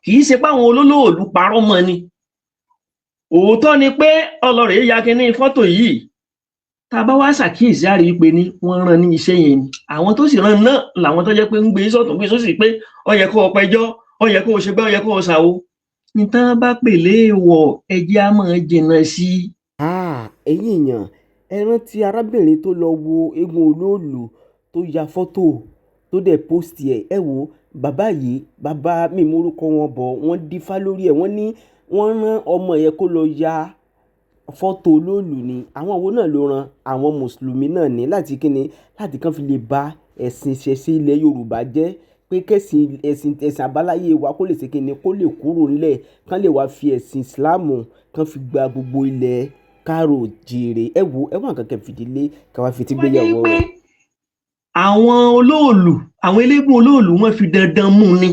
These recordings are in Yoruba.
Kì í ṣe pé àwọn olólòòlù parọ́ mọ́ ni. Òótọ́ ni pé ọlọ́rẹ̀ ya kínní fọ́tò yìí. Tá a bá wá ṣàkíyèsí, á rí i pé ní wọ́n rán ní iṣẹ́ yẹn ni. Àwọn tó sì rán náà làwọn tó jẹ́ pé ń gbé sọ́tún gbé sósì pé ó yẹ kó o pẹjọ́, ó yẹ kó o ṣe gbá, ó yẹ kó o ṣàwo. Nǹkan bá pè léèwọ̀, ẹjẹ́ á máa jìnnà sí i. Ẹ̀yin èèyàn, ẹ rántí arábìnrin tó lọ wo eégún olóòlù tó ya fọ́tò tó dẹ̀ post ẹ̀? Ẹ wo bàbá yìí, bàbá mi morúkọ wọn bọ̀, wọ́n dífá lórí ẹ̀. Wọ́n ní wọ́n rán ọmọ yẹn kó lọ ya fọ́tò olóòlù ni. Àwọn wo náà ló ran? Àwọn mùsùlùmí náà ní láti kíni, láti kàn fi lè ba ẹ̀sìn ìṣẹ̀ṣe ilẹ̀ Yorùbá jẹ́, pé kẹ́sìn ẹ̀sìn ẹ̀sìn àbáláyé wa kó lè ṣe kíni, kó lè kúrò ńlẹ̀, kán lè wá fi ẹ̀sìn Ìsìláàmù kán fi gba gbogbo ilẹ̀ káàró jíire. Ẹ wo, ẹ wá nǹkan kẹ́ fìdílé ká wá fi tí gbéyàwó rẹ̀. Àwọn olóòlù, àwọn eléégún olóòlù, wọ́n fi dandan mú ni.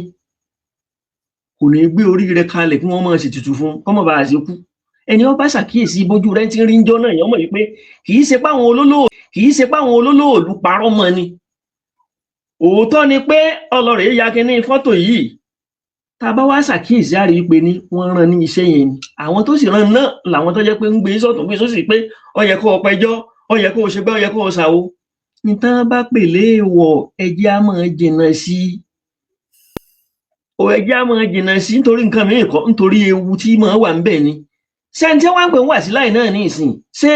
Kò ní gbé orí rẹ̀ kalẹ̀ kí wọ́n máa ṣètùtù fún kọ́mọ̀ bá a ṣe kú. Ẹni ó bá ṣàkíyèsí bójú rẹ̀ ti ń rí ń jọ́ náà yẹn mọ̀ wípé kì í ṣe páwọn olólòòlù parọ́ mọ́ ni. Òótọ́ ni pé ọlọ́rẹ̀ ya kínní fọ́tò yìí. Tá a bá wá ṣàkíyèsí, á rí i pé ní wọ́n rán ní iṣẹ́ yẹn ni. Àwọn tó sì rán náà làwọn tó jẹ́ pé ń gbé sọ́tún gbé sósì pé ó yẹ kó o pẹjọ́, ó yẹ kó o ṣe gbá, ó yẹ kó o ṣàwo. Nǹkan bá pè léèwọ̀, ẹjẹ́ á máa jìnnà sí i. Ẹjẹ́ á máa jìnnà sí i nítorí nǹkan mìíràn kọ́, nítorí ewu tí máa wà ń bẹ̀ ni. Ṣé ẹni tí wọ́n ń pè ń wà sí láì náà ní ìsìn, ṣé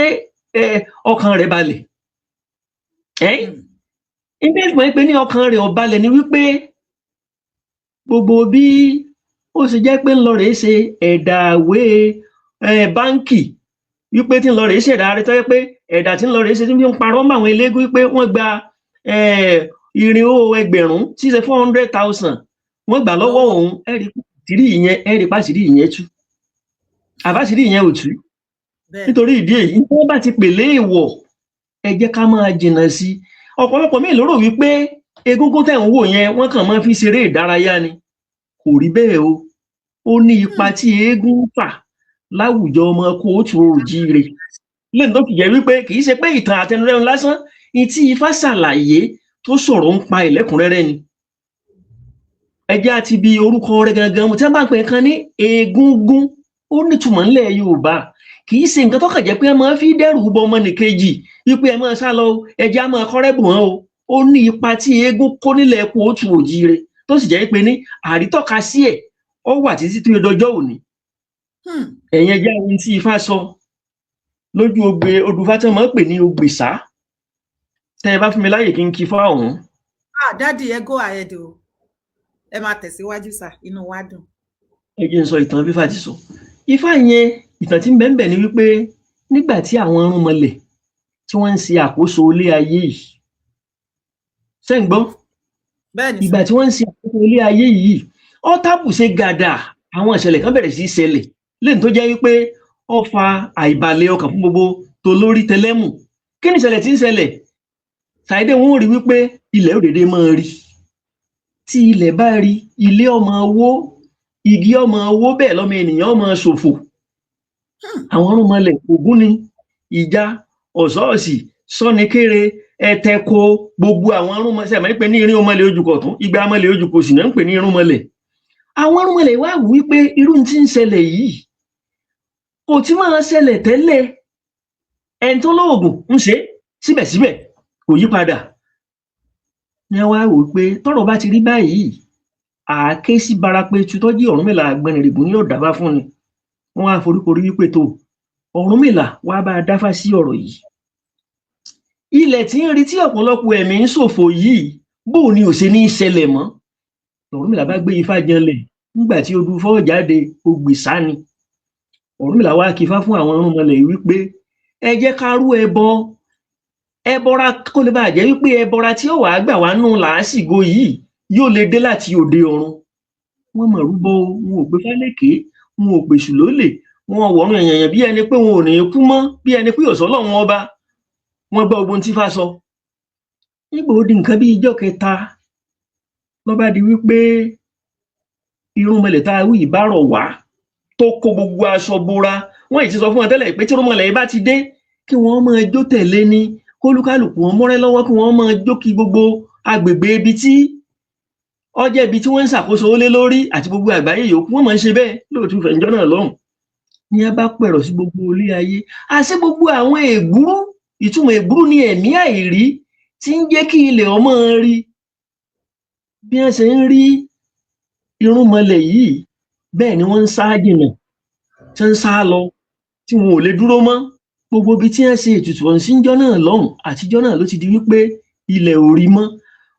ọkàn rẹ̀ balẹ̀? Ẹ́ ilé ìgbọ̀n pé ní ọkàn rẹ̀ ò balẹ̀ ni wípé gbogbo bí ó ṣe jẹ́ pé ń lọ rèé ṣe ẹ̀dàwé báńkì, wípé tí ń lọ rèé ṣẹ̀dá rẹ̀, tó jẹ́ pé ẹ̀dà tí ń lọ rèé ṣe tí ń parọ́ mọ́ àwọn eléégún wípé wọ́n gba irinwó ẹgbẹ̀rún tí í ṣe 400,000, wọ́n gbà lọ́wọ́ òun. Ẹ̀rí tìrí ìyẹn, ẹ̀rí pàṣírí ìyẹn tú, àbáṣírí ìyẹn ò tú. Nítorí ìdí èyí, tí wọ́n bá ti pè léèwọ̀, ẹ jẹ́ ká máa jìnnà sí i. Ọ̀pọ̀lọpọ̀ míì lérò wípé egúngún tẹ̀ ń wò yẹn, wọ́n kàn máa fi ṣeré ìdárayá ni. Kò rí bẹ́ẹ̀ o. Ó ní ipa tí eégún ń fà láwùjọ ọmọ kóòtù òjíire, lẹ́yìn tó fi jẹ́ wípé kì í ṣe pé ìtàn àtẹnudẹ́nu lásán ní tí Ifá ṣàlàyé tó sọ̀rọ̀ ń pa ìlẹ́kùnrẹ́rẹ́ ni. Ẹ jẹ́ àti bí orúkọ rẹ̀ gangan tí wọ́n bá ń pè kan ní egúngún, ó nítumọ̀ ńlẹ̀ Yorùbá. Kì í ṣe nǹkan tó kàn jẹ́ pé ẹ máa fi dẹ́rù bọ ọmọnìkejì wípé ẹ máa sá lọ, ẹ jẹ́ á máa kọ́rẹ́bù hàn o. Ó ní ipa tí eégún kó nílẹ̀ kóòtù òjíire, tó sì jẹ́ pé ní àrítọ́ka sí ẹ̀ ó wà títí tó dọjọ́ òní. Ẹ̀yin, ẹjẹ́ ohun tí Ifá sọ lójú ogbe odùfá tí wọ́n máa ń pè ní ogbèsá. Tẹ́ ẹ bá fún mi láyè kí n kí fá ọ̀hún. Ah, daddy, ẹ go ahead o. Ẹ máa tẹ̀síwájú sà, inú wa dùn. Ẹ jẹ́ n sọ ìtàn fífà ti sọ Ifá yẹn. Ìtàn tí ń bẹ ń bẹ ni wípé nígbà tí àwọn irúnmọlẹ̀ tí wọ́n ń ṣe àkóso ilé ayé yìí, ṣé ń gbọ́? Ìgbà tí wọ́n ń ṣe àkóso ilé ayé yìí, ó tábù ṣe gàdà, àwọn ìṣẹ̀lẹ̀ kan bẹ̀rẹ̀ sí í ṣẹlẹ̀ lẹ́yìn tó jẹ́ wípé ó fa àìbalẹ̀ ọkàn fún gbogbo tolórí tẹlẹ́mù. Kí ni ìṣẹ̀lẹ̀ tí ń ṣẹlẹ̀? Ṣàìdé wọn ò rí wípé ilẹ̀ òdèdè máa rí. Tí ilẹ̀ bá rí, ilé ọmọ wó, igi ọmọ wó, bẹ́ẹ̀ lọ́mọ ènìyàn ọmọ ṣòfò. Àwọn irúnmọlẹ̀ Ògún ni ìjà ọ̀sọ́ọ̀sì sọ́nikére ẹ̀tẹ̀kọ, gbogbo àwọn irúnmọlẹ̀ máa ń pè ní irúnmọlẹ̀ ojúkọ̀tún, igba mọlẹ̀ ojúkòsì náà ń pè ní irúnmọlẹ̀. Àwọn irúnmọlẹ̀ wá wí pé irú tí ń ṣẹlẹ̀ yìí kò tí máa ṣẹlẹ̀ tẹ́lẹ̀. Ẹni tó lóògùn ń ṣe, síbẹ̀síbẹ̀ kò yí padà. Ní wá wò pé tọ́rọ̀ bá ti rí báyìí, àáké sí Barapẹ̀tù tọ́jú Ọ̀rúnmìlà Àgbọnnìrègún ní ọ̀dàbá fún ni. Wọ́n wá foríkorí wípé tó Ọ̀rúnmìlà wá bá a dáfá sí ọ̀rọ̀ yìí. Ilẹ̀ tí ń rí tí ọ̀pọ̀lọpọ̀ ẹ̀mí ń ṣòfò yìí, bó ni ò ṣe ní í ṣẹlẹ̀ mọ́? Ọ̀rúnmìlà bá gbé ifá janlẹ̀. Nígbà tí odù fọ́ jáde, ògbèsá ni Ọ̀rúnmìlà wá kífá fún àwọn irúnmọlẹ̀ yìí wípé ẹ jẹ́ ká rú ẹbọ, ẹbọra, kó lè bàa jẹ́ wípé ẹbọra tí ó wàá gbà wá nù làásìgò yìí yóò lè dé láti òde ọ̀run. Wọ́n mọ̀ rúbọ, wọn ò pé fálékè, wọn ò pèsù lólè, wọn wọ̀run èèyàn bí ẹni pé wọn ò ní kú mọ́, bí ẹni pé òsán lọ́wọ́n ọba. Wọ́n gbọ́ ogun tí fá sọ. Nígbà ó di nǹkan bí ijọ́ kẹta, ló bá di wípé irúnmọlẹ̀ tá a wí ìbárọ̀ wá tó kó gbogbo aṣọ bora. Wọ́n yìí ti sọ fún wọn tẹ́lẹ̀ pé tí irúnmọlẹ̀ yìí bá ti dé, kí wọ́n máa jó tẹ̀lé ni, kólúkálùkù wọn mọ́rẹ́ lọ́wọ́, kí wọ́n máa jó kí gbogbo agbègbè ibi tí Ó jẹ́ ibi tí wọ́n ń ṣàkóso lé lórí àti gbogbo àgbáyé yòókù. Wọ́n máa ń ṣe bẹ́ẹ̀ lóòtú fẹ̀ǹjọ́ náà lọ́hùn. Ní a bá pẹ̀rọ̀ sí gbogbo ilé ayé, àṣé gbogbo àwọn ègbúrú, ìtumọ̀ ègbúrú ni ẹ̀mí àìrí tí ń jẹ́ kí ilẹ̀ ọmọ rí bí wọ́n ṣe ń rí irúnmọlẹ̀ yìí, bẹ́ẹ̀ ni wọ́n ń sá jìnnà, tí ń sá lọ, tí wọn ò lè dúró mọ́. Gbogbo ibi tí wọ́n ṣe ètùtù ọ̀hún sí ńjọ́ náà lọ́hùn, àtijọ́ náà ló ti di wípé ilẹ̀ ò rí mọ́.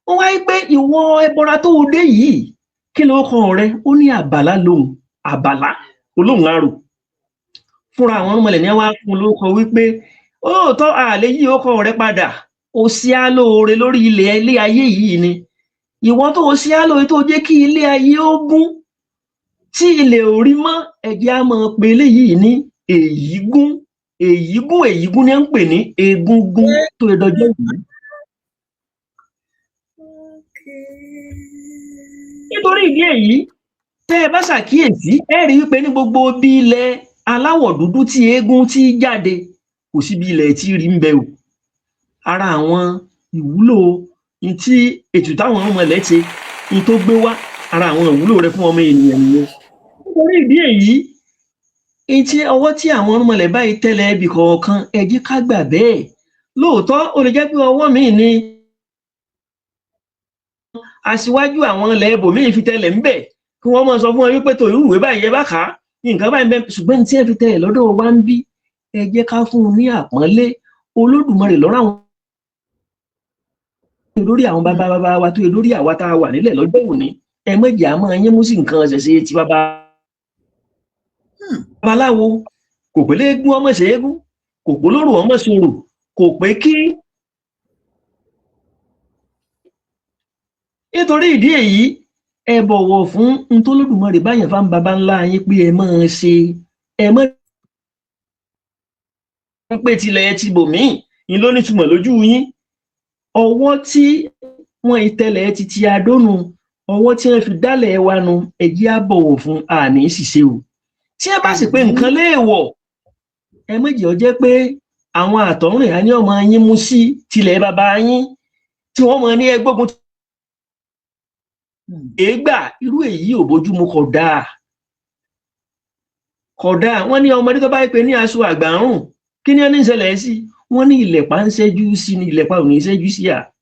Wọ́n wáyé pé ìwọ ẹbọra tó o dé yìí, kí ló kọ rẹ? Ó ní àbàlá lòun, àbàlá olóhùn arò. Fúnra àwọn irúnmọlẹ̀ ní wá fún un lórúkọ wípé òótọ́ àlè yìí ó kọ rẹ padà, ó sí á lóore lórí ilẹ̀ ilé ayé yìí ni. Ìwọ tó o sí á lóore tó jẹ́ kí ilé ayé ó gún tí ilẹ̀ ò rí mọ́, ẹ̀jẹ̀ á mọ̀ pé eléyìí ní èyígún, èyígún, èyígún ni à ń pè ní egúngún tó lè dọjọ́ ìlú. Nítorí ìdí èyí, tẹ́ ẹ bá ṣàkíyèsí, ẹ rí wípé ní gbogbo bí ilẹ̀ aláwọ̀ dúdú tí eégún tí jáde, kò sí bí ilẹ̀ tí rí ń bẹ o. Ara àwọn ìwúlò tí ètùtù táwọn ọmọ ilẹ̀ ṣe ní tó gbé wá, ara àwọn ìwúlò rẹ̀ fún ọmọ ènìyàn nìyẹn. Nítorí ìdí èyí, etí ọwọ́ tí àwọn irúnmọlẹ̀ báyìí tẹ́lẹ̀ ibì kọ̀ọ̀kan, ẹ jẹ́ ká gbà bẹ́ẹ̀. Lóòótọ́ ó lè jẹ́ pé ọwọ́ míì ni aṣíwájú àwọn ilẹ̀ ibòmíì fi tẹ́lẹ̀ ńbẹ̀, kí wọ́n máa sọ fún wọn wípé tó irú ìwé báyìí ẹ bá kà á, nǹkan báyìí bẹ́ẹ̀, ṣùgbọ́n tí ẹ fi tẹ́lẹ̀ lọ́dọ̀ wa ń bí, ẹ jẹ́ ká fún un ní àpọ́nlé. Olódùmarè lọ́rọ̀ àwọn lórí àwọn bàbá bàbá wa tó yẹ lórí àwa tá a wà nílẹ̀ lọ́jọ́ òní, ẹ mọ̀jẹ̀ àmọ́ yín mú sí nǹkan ṣẹ̀ṣẹ̀ ti bàbá babaláwo. Kò pé léegun ọmọ ṣeégún, kò pé lóru ọmọ ṣòro, kò pé kí. Nítorí ìdí èyí, ẹ bọ̀wọ̀ fún n tó Olódùmarè báyẹn fáwọn baba ńlá yín pé ẹ máa ṣe, ẹ má pé tilẹ̀ ti bòmíì ní ló nítumọ̀ lójú yín. Ọwọ́ tí wọ́n ìtẹ̀lẹ̀ ti ti adónu, ọwọ́ tí wọ́n fi dálẹ̀ wa nu, ẹ jẹ́ á bọ̀wọ̀ fún, àní ṣìṣe o. Tí ẹ bá sì pé nǹkan léèwọ̀, ẹ méjì ọ jẹ́ pé àwọn àtọ̀rìn á ní ọmọ yín mú sí tilẹ̀ bàbá yín tí wọ́n mọ ní ẹgbógun èégbà. Irú èyí ò bójúmu, kò dáa, kò dáa. Wọ́n ní ọmọdé tó bá pè ní aṣọ àgbàrùn, kí ni wọ́n ní ìṣẹ̀lẹ̀ sí? Wọ́n ní ìlẹ̀pà ń ṣẹ́jú sí ni, ìlẹ̀pà ò ní ṣẹ́jú sí à.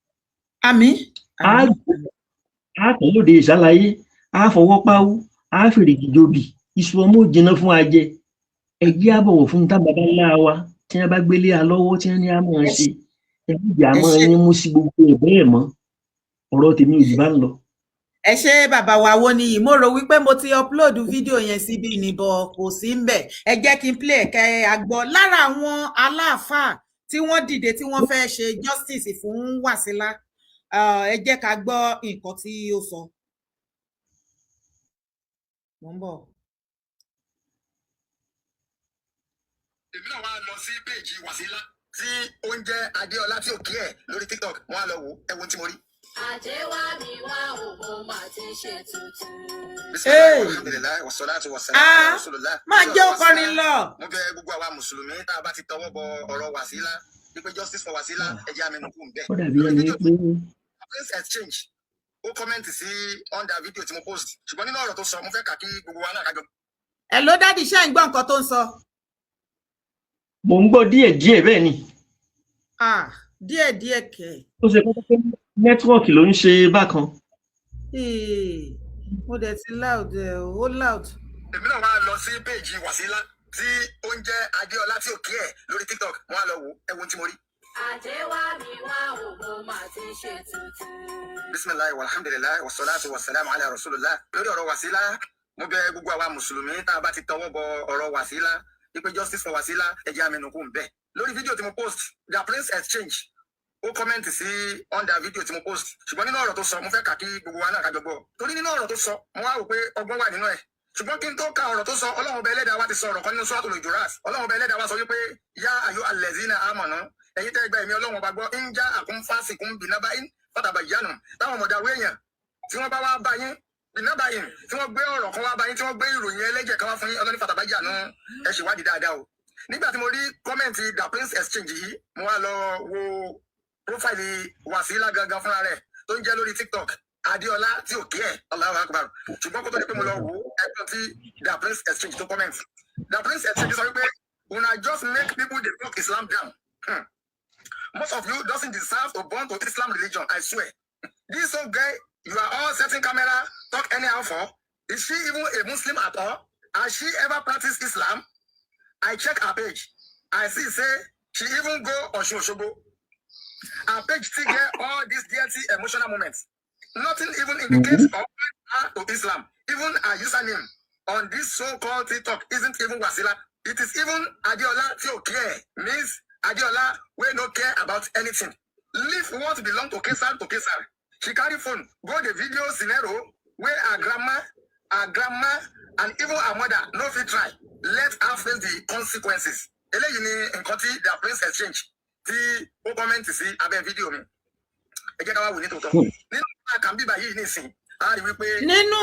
Àmín. Á tán lóde ìṣàlàyé, á fọwọ́ páwú, á fèrègì jobì, iṣu ọmọ ò jiná fún ajẹ. Ẹ jẹ́ á bọ̀wọ̀ fún tá baba ńlá wa tí wọ́n bá gbélé a lọ́wọ́ tí wọ́n ní á máa ṣe. Ẹ méjì á máa yín mú sí gbogbo ẹ̀ bẹ́ẹ̀ mọ́. Ọ̀rọ̀ tèmi ò jù bá ń lọ. Ẹ ṣé bàbá wa Awoniyi. Mo rò wípé mo ti upload fídíò yẹn síbí ni, bọ̀ kò sí ń bẹ̀. Ẹ jẹ́ kí n play ẹ̀kẹ́ àgbọ̀ lára àwọn aláàfáà tí wọ́n dìde tí wọ́n fẹ́ ṣe justice fún Wàsílà. Ẹ jẹ́ ká gbọ́ nǹkan tí ó sọ. Mo ń bọ̀. Èmi náà wá lọ sí péèjì Wàsílà tí ó ń jẹ́ Adéọlá tí ò kí ẹ̀ lórí TikTok. Wọ́n á lọ wò ẹ wo tí mo rí. Ajé wá mi wá o, mo máa ti ṣe tuntun. Hey. Alhamdulilayi wasalaatu wasalaamu ala rasulillah. Máa jẹ́ ọkọrin lọ. Mo bẹ̀ gbogbo àwa mùsùlùmí tá a bá ti tọwọ́ bọ ọ̀rọ̀ Wàsílà wípé justice for Wàsílà, ẹ jẹ́ àmì nùkú ń bẹ̀. Ó dàbí ẹni pé Prince Exchange ó kọ́mẹ́ǹtì sí under video tí mo post, ṣùgbọ́n nínú ọ̀rọ̀ tó sọ, mo fẹ́ kà kí gbogbo wa náà kájọ. Ẹ ló dádì, ṣé ń gbọ́ nǹkan tó ń sọ? Mò ń gbọ́ díẹ̀ díẹ̀ bẹ́ẹ̀ ni. Ah, díẹ̀ díẹ̀ kẹ̀. Ó ṣe kókó pé nẹ́tíwọ́ọ̀kì ló ń ṣe bákan. Mo dẹ̀ ti loud ẹ̀ ó loud. Èmi náà wá lọ sí péèjì Wàsílà tí ó ń jẹ́ Adéọlá tí ò kí ẹ̀ lórí TikTok. Wọ́n á lọ wò ẹ wo tí mo rí. Ajé wá mi wá o, mo máa ti ṣe tuntun. Bisimilayi walhamdulilayi wasalaatu wasalaamu ala rasulillah. Lórí ọ̀rọ̀ Wàsílà, mo bẹ̀ gbogbo àwa mùsùlùmí tá a bá ti tọwọ́ bọ ọ̀rọ̀ Wàsílà wípé justice for Wàsílà, ẹ jẹ́ àmì nùkú ń bẹ̀. Lórí fídíò tí mo post, The Prince Exchange ó kọ́mẹ́ǹtì sí under video tí mo post, ṣùgbọ́n nínú ọ̀rọ̀ tó sọ, mo fẹ́ kà kí gbogbo wa náà kájọ gbọ́, torí nínú ọ̀rọ̀ tó sọ, mo wá wò pé ọgbọ́n wà nínú ẹ̀. Ṣùgbọ́n kí n tó ka ọ̀rọ̀ tó sọ, Ọlọ́run ọba ẹlẹ́dàá wa ti sọ ọ̀rọ̀ kan nínú Suratul Hujurat. Ọlọ́run ọba ẹlẹ́dàá wa sọ wípé yá ayọ́ allazina amanu, ẹ̀yin tẹ́ gba ẹ̀mí Ọlọ́run ọba gbọ́, ń já àkúnfàsìkún bìnnábáyín fatabayyanu. Táwọn ọmọdàrú èèyàn tí wọ́n bá wá bá yín bìnnábáyín, tí wọ́n gbé ọ̀rọ̀ kan wá bá yín, tí wọ́n gbé ìròyìn ẹlẹ́jẹ̀ kan wá fún yín, Ọlọ́run fatabayyanu, ẹ ṣèwádìí dáadáa o. Nígbà tí mo rí comment The Prince Exchange yìí, mo wá lọ wo profile Wàsílà gangan fúnra rẹ̀ tó ń jẹ́ lórí TikTok. Adéọlá tí ò kí ẹ̀, Allahu Akbar. Ṣùgbọ́n kó tó di pé mo lọ wò ó, ẹgbọ́n tí The Prince Exchange tó comment. The Prince Exchange sọ wípé, "Una just make people dey talk Islam down. Most of you doesn't deserve to born to Islam religion, I swear. This old guy you are all setting camera talk anyhow for, is she even a Muslim at all? Has she ever practiced Islam? I check her page. I see say she even go Osun Osogbo. Her page still get all these dirty emotional moments. Nothing even indicates or point her to Islam. Even her username on this so-called TikTok isn't even Wasila. It is even Adeola tí ò care, means Adeola wey no care about anything. Leave what belong to Caesar to Caesar. She carry phone go the video scenario where her grandma and even her mother no fit try. Let her face the consequences." Eléyìí ni nǹkan tí The Prince Exchange tí ó comment sí abẹ́ fídíò mi. Ẹ jẹ́ ká wá wò ní tòótọ́. Nínú àkànbíbà yìí nísìn, a rí wípé Nínú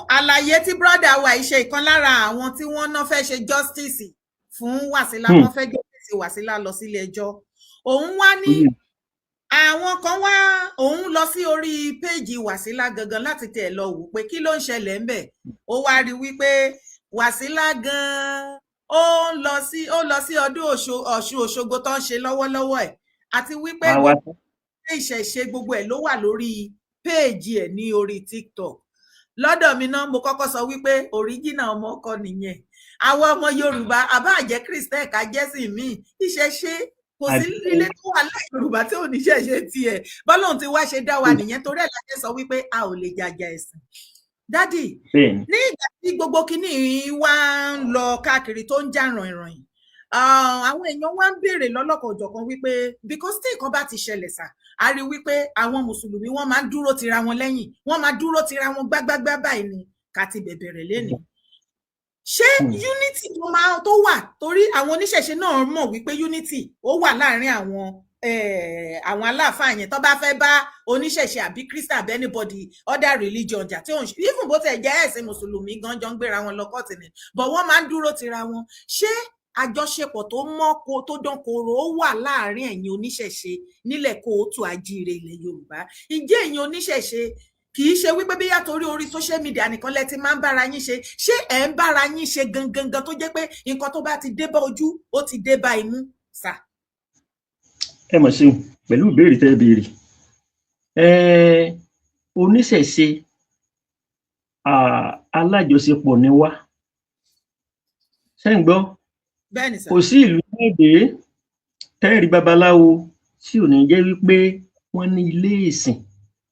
àlàyé tí brother wa yìí ṣe, ìkan lára àwọn tí wọ́n náà fẹ́ ṣe justice fún Wàsílà, wọ́n fẹ́ justice Wàsílà lọ sílé ẹjọ́, òun wá ní àwọn kan wá, òun lọ sí orí péèjì Wàsílà gangan láti tẹ̀ lọ wò pé kí ló ń ṣẹlẹ̀ ńbẹ̀. Ó wá rí wípé Wàsílà gan ó ń lọ sí, ó lọ sí ọdún Ọ̀ṣun Òṣogbo tó ń ṣe lọ́wọ́lọ́wọ́ ẹ̀, àti wípé gbogbo ìṣẹ̀ṣe gbogbo ẹ̀ ló wà lórí péèjì ẹ̀ ní orí TikTok. Lọ́dọ̀ mi náà, mo kọ́kọ́ sọ wípé original ọmọ ọkọ nìyẹn. Àwọn ọmọ Yorùbá, àbá jẹ́ Christian, ká jẹ́sìn míì, ìṣẹ̀ṣe, kò sí ilé tó wà láì Yorùbá tí ò ní ṣẹ̀ṣe tiẹ̀. Bọ́lọ́run ti wá ṣe dá wa nìyẹn. Torí ẹ̀ la ṣe sọ wípé a ò lè jàjà ẹ̀sìn. Daddy, ní ìgbà tí gbogbo kinní wá ń lọ káàkiri, tó ń jà ràìnràìn, àwọn èèyàn wá ń béèrè lọ́lọ́kan-ò-jọ̀kan wípé, because tí nǹkan bá ti ṣẹlẹ̀ sà, a rí wípé àwọn mùsùlùmí, wọ́n máa ń dúró tira wọn lẹ́yìn, wọ́n máa dúró tira wọn gbágbágbá báyìí ni. Ká ti bẹ̀bẹ̀rẹ̀ lénìí, ṣé unity tó máa tó wà, torí àwọn oníṣẹ̀ṣe náà mọ̀ wípé unity ó wà láàárín àwọn aláàfáà yẹn, tó bá fẹ́ bá oníṣẹ̀ṣe àbí Christian àbí anybody other religion jà, tí òun even bó tẹ̀ jẹ́ ẹ̀sìn mùsùlùmí gan jọ ń gbéra wọn lọ kọ́ọ̀tì ni, but wọ́n máa ń dúró tira wọn. Ṣé àjọṣepọ̀ tó mọ́ko tó dán koro ó wà láàárín ẹ̀yin oníṣẹ̀ṣe nílẹ̀ kóòtù àjíire ilẹ̀ Yorùbá? Ǹjẹ́ ẹ̀yin oníṣẹ̀ṣe, kì í ṣe wípé bí yàtọ̀ orí social media nìkan lẹ ti máa ń bára yín ṣe, ṣé ẹ̀ ń bára yín ṣe gangan gan, tó jẹ́ pé nǹkan tó bá ti dé bá ojú, ó ti dé bá imú sà? Ẹ mọ̀ ṣeun pẹ̀lú ìbéèrè tẹ́ ẹ béèrè. Oníṣẹ̀ṣe, alájọṣepọ̀ ni wá. Ṣé ń gbọ́? Bẹ́ẹ̀ ni sà. Kò sí ìlú lédè tẹ́ẹ̀rí babaláwo tí ò ní jẹ́ wípé wọ́n ní ilé ìsìn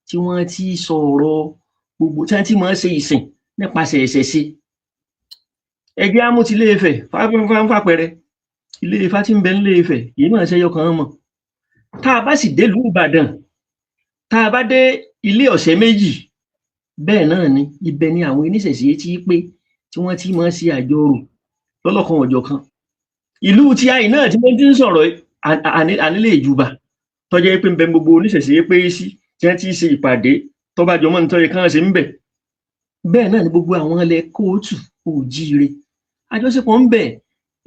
tí wọ́n ti sọ̀rọ̀ gbogbo, tí wọ́n ti máa ń ṣe ìsìn nípasẹ̀ ìṣẹ̀ṣe. Ẹ jẹ́ á mú ti Ilé-Ifẹ̀ fápẹẹrẹ. Ilé Ifá tí ń bẹ nílé Ifẹ̀ kì í máa ṣẹyọ kan mọ̀. Tá a bá sì délùú Ìbàdàn, tá a bá dé ilé ọ̀sẹ̀ méjì, bẹ́ẹ̀ náà ni. Ibẹ̀ ni àwọn oníṣẹ̀ṣe tí pé tí wọ́n ti máa ń ṣe àjọrò lọ́lọ́kan òjọ̀kan. Ìlú tí àyè náà tí wọ́n ti ń sọ̀rọ̀ ànílé ìjùbà tó jẹ́ pé ń bẹ gbogbo oníṣẹ̀ṣe pé sí tí wọ́n ti ṣe ìpàdé tó bá jọmọ́ nítorí kán ṣe ń bẹ̀. Bẹ́ẹ̀ náà ni gbogbo àwọn ilẹ̀ kóòtù òjíire, àjọṣepọ̀ ń bẹ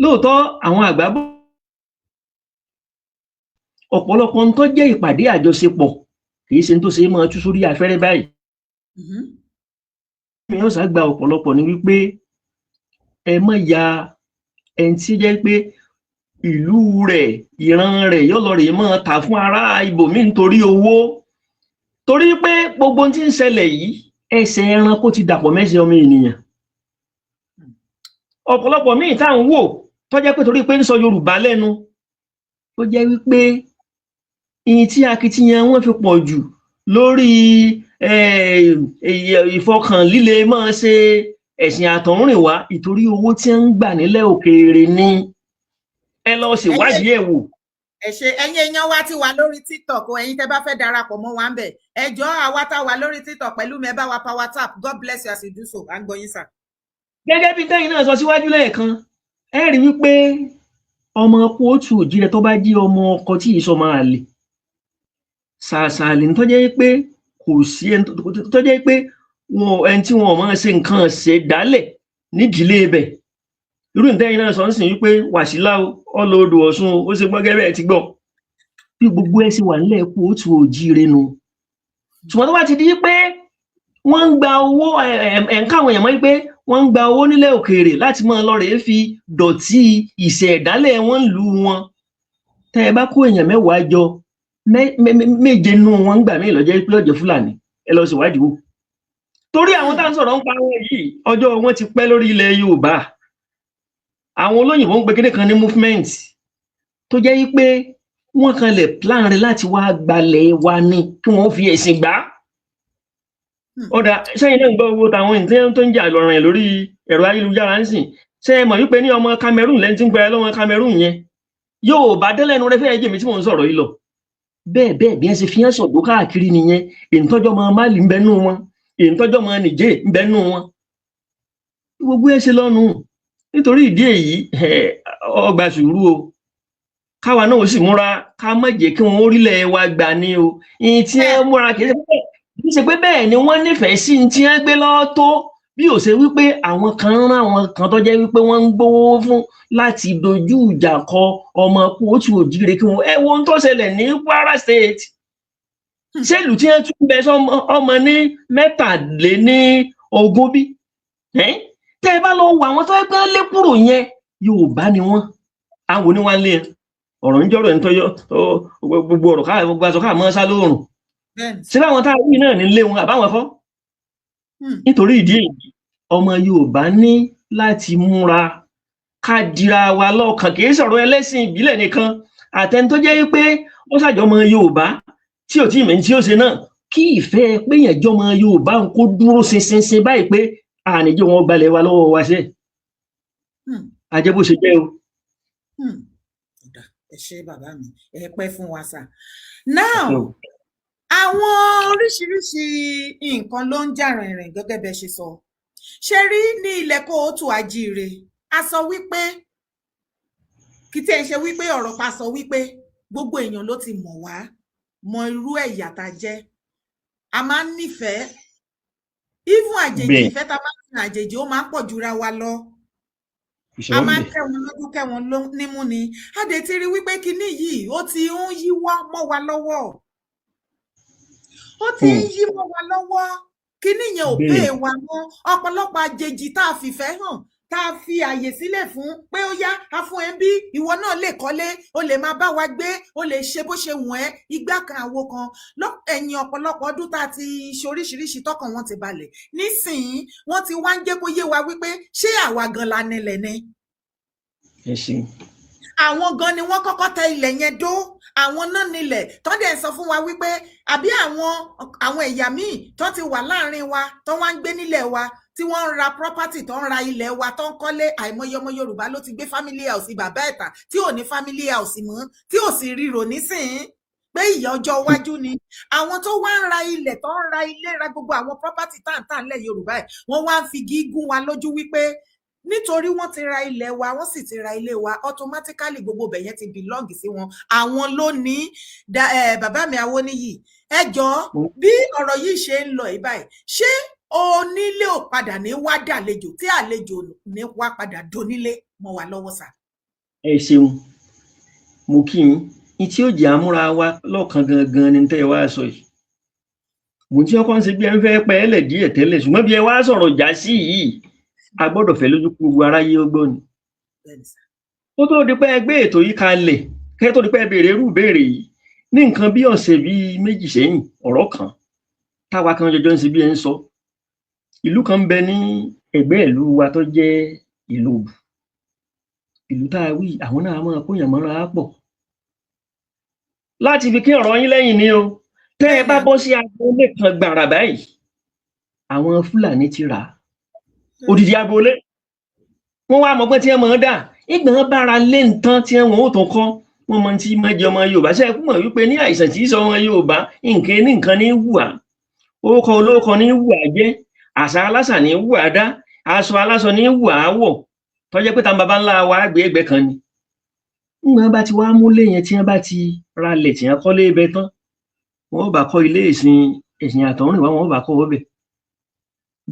lóòótọ́. Àwọn àgbà bọ̀, ọ̀pọ̀lọpọ̀ ń tó jẹ́ ìpàdé àjọṣepọ̀ kì í ṣe tó ṣe é máa tú sórí afẹ́rẹ́ báyìí. Mi yóò sá gba ọ̀pọ̀lọpọ̀ ni wípé ẹ má ya ẹni tí jẹ́ pé ìlú rẹ̀, ìran rẹ̀, yóò lọ rèé máa tà fún ará ibòmíì nítorí owó, torí pé gbogbo ohun tí ń ṣẹlẹ̀ yìí, ẹsẹ̀ ẹranko ti dàpọ̀ mẹ́sẹ̀ ọmọ ènìyàn. Ọ̀pọ̀lọpọ̀ míì tá à ń wò tó jẹ́ pé torí pé ń sọ Yorùbá lẹ́nu, tó jẹ́ wípé ìyìn tí akitiyan wọn fi pọ̀ jù lórí ìfọkànlíle máa ṣe ẹ̀sìn àtọ̀húnrìnwá, ìtorí owó tí ń gbà nílẹ̀ òkèèrè ni. Ẹ lọ ṣèwádìí ẹ̀ wò. Ẹ ṣe, ẹ̀yin èèyàn wa ti wà lórí TikTok o. Ẹ̀yin tẹ́ bá fẹ́ darapọ̀ mọ́ wa ń bẹ̀, ẹ jọ̀ọ́, àwa tá wà lórí TikTok pẹ̀lú mi, ẹ bá wa power tap. God bless you as you do so. À ń gbọ́ yín sà. Gẹ́gẹ́ bí tẹ́yìn náà sọ síwájú lẹ́ẹ̀kan, ẹ rí wípé ọmọ kóòtù òjìrẹ tó bá jí ọmọ ọkọ tí ìsọ máa lè ṣàṣàlì tó jẹ́ pé kò sí ẹni tó jẹ́ pé wọn ẹni tí wọn máa ṣe nǹkan ṣe dálẹ̀ nídìílé ibẹ̀. Irú ìtẹ́yìn náà sọ ń sìn wípé Wàsílà ọlọ odò Ọ̀ṣun, ó ṣe gbọ́gẹ́ bẹ́ẹ̀ ti gbọ́ bí gbogbo ẹ sì wà nílẹ̀ kóòtù òjìrè nu. Ṣùgbọ́n tó bá ti di pé Wọ́n ń gba owó ẹ̀ ń káwọn èèyàn mọ́ pé wọ́n ń gba owó nílẹ̀ òkèèrè láti máa lọ rèé fi dọ̀tí ìṣẹ̀dálẹ̀ wọn lù wọn. Tẹ́ ẹ bá kó èèyàn 10 jọ, 7 nú wọn ń gbà míì lọ́jọ́ pé ọjọ́ Fúlàní. Ẹ lọ ṣèwádìí wò, torí àwọn tá à ń sọ̀rọ̀ ń pa wọn yìí, ọjọ́ wọn ti pẹ́ lórí ilẹ̀ Yorùbá. Àwọn olóyìnbó ń pe kíní kan ní movement, tó jẹ́ wípé wọ́n kan lè plan rẹ̀ láti wá gbalẹ̀ wa ni kí wọ́n fi ẹ̀sìn gbà á. Ọ̀dà sẹ́yìn náà ń gbọ́ owó táwọn ènìyàn tó ń jà lọ́rùn ẹ̀ lórí ẹ̀rọ ayélujára ń sìn. Ṣé ẹ mọ̀ wípé ní ọmọ Cameroon lẹ́ni tí ń pẹ́rẹ́ lọ́mọ Cameroon yẹn yóò bá délẹ́nu rẹ fẹ́ẹ́ jèmi tí mò ń sọ̀rọ̀ yìí lọ? Bẹ́ẹ̀ bẹ́ẹ̀ bí wọ́n ṣe fi hàn sọ̀dọ̀ káàkiri nìyẹn. Èyí tọ́jọ́ ọmọ Mali ń bẹ nú wọn, èyí tọ́jọ́ ọmọ Niger ń bẹ nú wọn, gbogbo ẹ̀ ṣe lọ́nu. Nítorí ìdí èyí, ọgbà sùúrù o, káwa náà ó sì múra ká má jẹ́ kí wọ́n orílẹ̀ wa gbà ní o. Ìyìn tí wọ́n múra kì í ṣe pé bẹ́ẹ̀ ni wọ́n nífẹ̀ẹ́ sí ní tí wọ́n gbé lọ́wọ́ tó, bí ó ṣe wípé àwọn kan rán àwọn kan tó jẹ́ wípé wọ́n ń gbowó fún láti dojú ìjà kọ ọmọ kóòtù òjíire. Kí wọ́n ẹ wo ohun tó ṣẹlẹ̀ ní Kwara State, ṣèlú tí wọ́n tún bẹ ọmọ ní 23 bí tẹ́ ẹ bá lọ wọ àwọn tó ẹgbẹ́ lé kúrò yẹn, Yorùbá ni wọ́n. Àwọn oníwà lé ọ̀rọ̀ ń jọ́rọ̀ ń tọ́jọ́ gbogbo ọ̀rọ̀ káà gbogbo aṣọ káà mọ́ sá lóòrùn ṣé báwọn tá a wí náà nílé wọn àbáwọn kọ́. Nítorí ìdí èyí, ọmọ Yorùbá ní láti múra ká dira wa lọ́kàn. Kì í sọ̀rọ̀ ẹlẹ́sìn ìbílẹ̀ nìkan, àtẹni tó jẹ́ pé ó ṣàjọmọ Yorùbá tí ò tí ì mẹ́ni tí ó ṣe náà, kí ìfẹ́ péyàn jọmọ Yorùbá ń kó dúró ṣinṣinṣin báyìí pé àníjẹ́ wọn gbalẹ̀ wa lọ́wọ́ wa ṣe àjẹ́ bó ṣe jẹ́ o. Ẹ ṣé bàbá mi, ẹ pẹ́ fún wa sà. Now, àwọn oríṣiríṣi nǹkan ló ń jà rìnrìn gẹ́gẹ́ bẹ́ ṣe sọ. Ṣe rí ní ilẹ̀ kóòtù àjíire, a sọ wípé kí tí ẹ ṣe wípé ọ̀rọ̀ pa sọ wípé gbogbo èèyàn ló ti mọ̀ wá, mọ irú ẹ̀yà tá a jẹ́. A máa ń nífẹ̀ẹ́ even àjèjì. Ìfẹ́ tá a máa ń fi àjèjì, ó máa ń pọ̀ jura wa lọ. A máa ń kẹ́ wọn lójú, kẹ́ wọn nímú ni. A dẹ̀ ti rí wípé kinní yìí, ó ti ń yíwọ́ mọ́ wa lọ́wọ́, ó ti ń yí mọ́ wa lọ́wọ́. Kinní yẹn ò pé wa mọ́. Ọ̀pọ̀lọpọ̀ àjèjì tá a fìfẹ́ hàn, tá a fi àyè sílẹ̀ fún pé ó yá, a fún ẹ bí ìwọ náà lè kọ́lé, o lè máa bá wa gbé, o lè ṣe bó ṣe wùn ẹ́, igbá kan àwo kan, ẹ̀yìn ọ̀pọ̀lọpọ̀ ọdún tá a ti ṣe oríṣiríṣi, tọkàn wọn ti balẹ̀. Nísìnyí, wọ́n ti wá ń jẹ́ kó yé wa wípé ṣé àwa gan la nílẹ̀ ni? Ẹ ṣeun. Àwọn gan ni wọ́n kọ́kọ́ tẹ ilẹ̀ yẹn dó, àwọn náà nílẹ̀. Tó dẹ̀ sọ fún wa wípé àbí àwọn ẹ̀yà míì tó ti wà láàrin wa, tó wá ń gbé nílẹ̀ wa, tí wọ́n ń ra property, tó ń ra ilẹ̀ wa, tó ń kọ́lé. Àìmọye ọmọ Yorùbá ló ti gbé family house bàbá ẹ̀ta tí ò ní family house mọ́, tí ò sì ríro nísìnyí pé ìyà ọjọ́ iwájú ni. Àwọn tó wá ń ra ilẹ̀, tó ń ra ilé, ra gbogbo àwọn property táǹtà ńlẹ̀ Yorùbá ẹ̀, wọ́n wá ń fi gígùn wa lójú wípé nítorí wọ́n ti ra ilẹ̀ wa, wọ́n sì ti ra ilé wa, automatically gbogbo ibẹ̀ yẹn ti belong sí wọn, àwọn ló ní. Bàbá mi Awóníyì, ẹ jọ̀ọ́, bí ọ̀rọ̀ yìí ṣe ń lọ yìí báyìí, ṣé onílé ò padà ní wá dàlejò, tí àlejò ní wá padà donílé mọ́ wa lọ́wọ́ sà? Ẹ ṣeun, mo kí yín. Ní tí ó jẹ́ àmúra wa lọ́kàn gangan ni tẹ́ ẹ wá sọ yìí. Mo tí ọkọ ń ṣe bí ẹ ń fẹ́ pẹ́ ẹ lẹ̀ díẹ̀ tẹ́lẹ̀, ṣùgbọ́n bí ẹ wá sọ̀rọ̀ já sí yìí, a gbọ́dọ̀ fẹ́ lójú gbogbo aráyé ó gbọ́ ni. Ó tó di pé ẹ gbé ètò yìí kalẹ̀, kẹ́ tó di pé ẹ béèrè irú ìbéèrè yìí, ní nǹkan bí ọ̀sẹ̀ bíi 2 sẹ́yìn, ọ̀rọ̀ kan táwa kan jọjọ ń ṣe bí ẹ ń sọ. Ìlú kan ń bẹ ní ẹ̀gbẹ́ ìlú wa tó jẹ́ ìlú Òbù. Ìlú tá a wí, àwọn náà máa kóyàn mọ́ra pọ̀ láti fi kí ọ̀rọ̀ yín lẹ́yìn ni o. Tẹ́ ẹ bá bọ́ sí agboolé kan gbàrà báyìí, àwọn Fúlàní ti rà á, odidi agboolé. Wọ́n wá mọ̀gbọ́n tí wọ́n mọ̀ ọ́n dà ìgbà wọn bára lé nǹkan tí wọ́n ò tún kọ́. Wọ́n mọ tí máa jẹ ọmọ Yorùbá. Ṣe é kú mọ̀ wípé ní àìsàn tí í sọ ọmọ Yorùbá, nǹkan ní nǹkan ní wùwà, orúkọ olóòkọ ní wùwà jẹ́, àṣà aláṣà ní wùwà dá, aṣọ aláṣọ ní wùwà wọ̀, tó jẹ́ pé táwọn baba ńlá wa gbé ẹgbẹ́ kan ni. Ńgbọ́n bá ti wá múlé yẹn, tí wọ́n bá ti ralẹ̀, tí wọ́n kọ́lé ibẹ̀ tán, wọ́n bá kọ́ ilé ìsìn ẹ̀sìn àtọ̀húnrìnwá, wọ́n bá kọ́ ọbẹ̀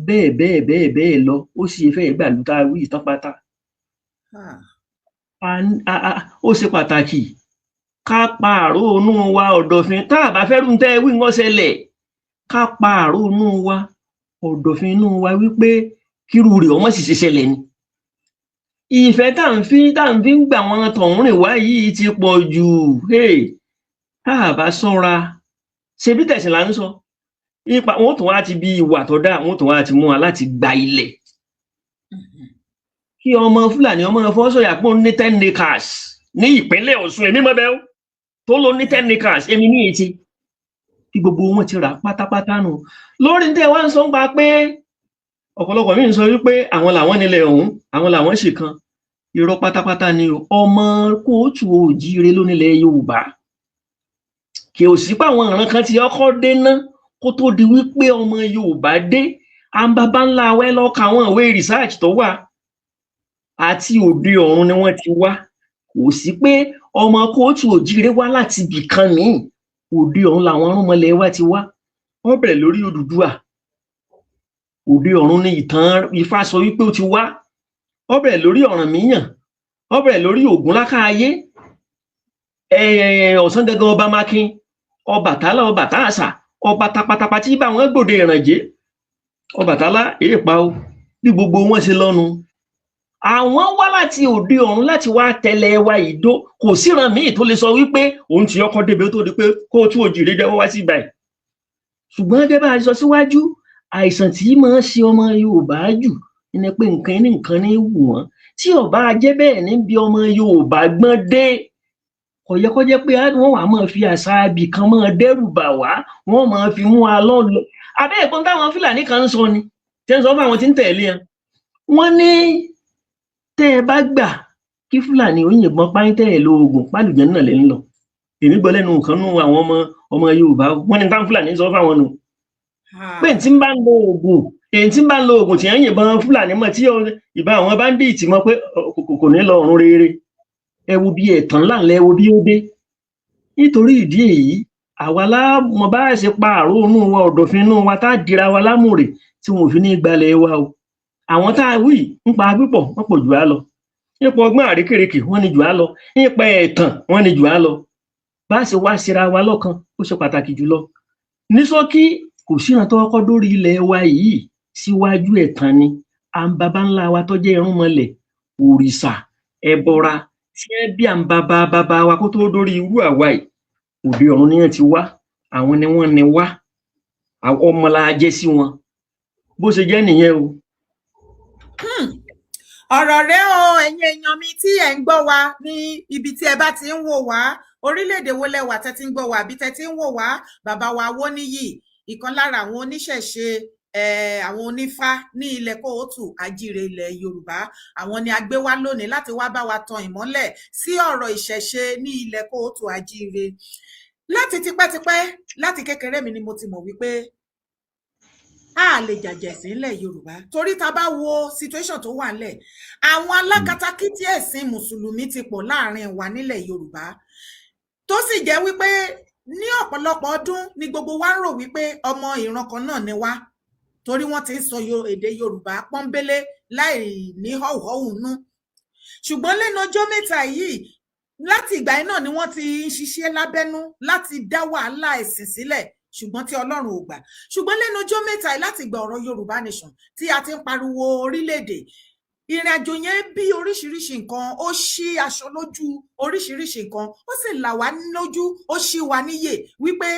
bẹ́ẹ̀ bẹ́ẹ̀ bẹ́ẹ̀ bẹ́ẹ̀ lọ. Ó sì fẹ́ gbàlú tá a wí ìtàn pátá. Ó ṣe pàtàkì ká pa àrònú wa ọ̀dọ̀fin tá a bá fẹ́ rú tẹ́ wí wọ́n ṣẹlẹ̀, ká pa àrònú wa. Ọ̀dọ̀fin inú wa wípé kírú rẹ̀ ọmọ sì ṣe ṣẹlẹ̀ ni. Ìfẹ́ tá à ń fi ń gbà wọn tọ̀hún rìn wá yìí ti pọ̀ jù. Tá a bá ṣọ́ra, ṣebí tẹ̀sìn là ń sọ ipa wọn, tún wá ti bí ìwà tó dáa, wọn tún wá ti mú wa láti gba ilẹ̀ kí ọmọ Fúlàní ọmọ fọ́sọ̀yà pọ̀ ní 10 acres ní ìpínlẹ̀ Ọ̀ṣun. Èmi mọ̀ bẹ́ẹ̀ tó ló ní 10 acres, èmi ní etí kí gbogbo wọn ti rà pátápátá nù. Lórí tẹ́ wá ń sọ ń pa pé ọ̀pọ̀lọpọ̀ míì ń sọ wípé àwọn làwọn nílẹ̀ ọ̀hún, àwọn làwọn sì kan, irọ́ pátápátá ni o. Ọmọ kóòtù òjíire ló nílẹ̀ Yorùbá. Kì ò sí pé àwọn ìran kan ti ọkọ dé ná kó tó di wípé ọmọ Yorùbá dé. À ń bàbá ńlá wẹ́ lọ́ka àwọn ìwé research tó wà àti òde ọ̀run ni wọ́n ti wá. Kò sí pé ọmọ kóòtù òjíire wá láti ibì kan míì. Òde ọ̀run làwọn irúnmọlẹ̀ wa ti wá. Wọ́n bẹ̀rẹ̀ lórí Odùduwà. Òde ọ̀run ni ìtàn Ifá sọ wípé ó ti wá. Wọ́n bẹ̀rẹ̀ lórí Ọ̀rànmíyàn, wọ́n bẹ̀rẹ̀ lórí Ògúnlákáayé, Ọ̀sán gangan, ọba Mákin, Ọbàtálá, Ọbàtásà, ọba tapatapa tí bá wọn gbòde ìrànjẹ, Ọbàtálá èèpa o. Bí gbogbo wọn ṣe lọ́nu, àwọn wá láti òde ọ̀run láti wá tẹ̀lé wa ìdó. Kò síran míì tó lè sọ wípé òun ti ọkọ débi tó di pé kó o tún òjìrè jẹ́ wá sí ibà. Ṣùgbọ́n gẹ́gẹ́ bá a sọ síwájú, àìsàn tí máa ń ṣe ọmọ Yorùbá jù ní pé nǹkan ní nǹkan ní wù wọ́n. Tí ó bá jẹ́ bẹ́ẹ̀, níbi ọmọ Yorùbá gbọ́n dé, kò yẹ kó jẹ́ pé wọ́n wàá máa fi àṣà ibì kan máa dẹ́rù bà wá, wọ́n máa fi mú wa lọ́lọ́. Abẹ́ ẹ̀gbọ́n táwọn Fúlàní kan ń sọ ni tí ń sọ fún àwọn tí ń tẹ̀lé wọn, wọ́n ní tẹ́ ẹ bá gbà kí Fúlàní ó yìnbọn páyín, tẹ́ ẹ lo oògùn pálùjẹ́ náà lè ń lọ. Èmi gbọ́ lẹ́nu nǹkan nú àwọn ọmọ Yorùbá, wọ́n ní táwọn Fúlàní sọ fáwọn nù pé tí ń bá ń lo oògùn, èyí tí ń bá ń lo oògùn tí ń yìnbọn Fúlàní mọ́, tí ìbọn àwọn bandit mọ́, pé kò ní lọ ọ̀run rere. Ẹ wo bí ẹ̀tàn ńláńlá, ẹ wo bí ó dé. Nítorí ìdí èyí, àwa lámọ bá ṣe pa àrònú wa, ọ̀dọ̀fin inú wa, tá a dira wa lámùrè tí wọn ò fi ní gbalẹ̀ wa o. Àwọn tá a wí nípa pípọ̀, wọ́n pọ̀ jù á lọ. Nípa ọgbọ́n àrékèrèkè, wọ́n ní jù á lọ. Nípa ẹ̀tàn, wọ́n ní jù á lọ. Bá a ṣe wá síra wa lọ́kan, ó ṣe pàtàkì jùlọ. Ní ṣókí, kò síran tó kọ́kọ́ dórí ilẹ̀ wa yìí síwájú ẹ̀tàn ni. À ń baba ńlá wa tó jẹ́ irúnmọlẹ̀, òrìṣà, ẹbọra tí ẹ bí à ń baba baba wa kó tó dórí irú àwa yìí, òde ọ̀run ni wọ́n ti wá. Àwọn ni wọ́n ní wá, ọmọ la jẹ́ sí wọn. Bó ṣe jẹ́ nìyẹn o. Ọ̀rọ̀ rẹ o. Ẹ̀yin èèyàn mi tí ẹ̀ ń gbọ́ wa ní ibi tí ẹ bá ti ń wò wá, orílẹ̀-èdè wo lẹ wà tẹ́ ti ń gbọ́ wa àbí tẹ́ ti ń wò wá? Bàbá wa Awóníyì, ìkan lára àwọn oníṣẹ̀ṣe, àwọn onífá ní ilẹ̀ kóòtù àjíire ilẹ̀ Yorùbá, àwọn ni a gbé wá lónìí láti wá bá wa tan ìmọ́lẹ̀ sí ọ̀rọ̀ ìṣẹ̀ṣe ní ilẹ̀ kóòtù àjíire. Láti tipẹ́tipẹ́, láti kékeré mi ni mo ti mọ̀ wípé a lè jàjẹ̀sìn ńlẹ̀ Yorùbá, torí ta bá wo situation tó wà ńlẹ̀, àwọn alákatakítí ẹ̀sìn mùsùlùmí ti pọ̀ láàrin wa nílẹ̀ Yorùbá, tó sì jẹ́ wípé ní ọ̀pọ̀lọpọ̀ ọdún ni gbogbo wa ń rò wípé ọmọ ìran kan náà ni wá, torí wọ́n ti ń sọ èdè Yorùbá pọ́nbélé láì ní họ́wùhọ́wù nú. Ṣùgbọ́n lẹ́nu ọjọ́ mẹ́ta yìí, láti ìgbà yẹn náà ni wọ́n ti ń ṣiṣẹ́ lábẹ́nú láti dá wàhálà ẹ̀sìn sílẹ̀, ṣùgbọ́n tí Ọlọ́run ò gbà. Ṣùgbọ́n lẹ́nu ọjọ́ mẹ́ta yìí, láti ìgbà ọ̀rọ̀ Yorùbá Nation tí a ti ń pariwo orílẹ̀-èdè, ìrìn àjò yẹn bí oríṣiríṣi nǹkan, ó ṣí aṣọ lójú oríṣiríṣi nǹkan, ó sì là wá lójú, ó ṣí wa níyè wípé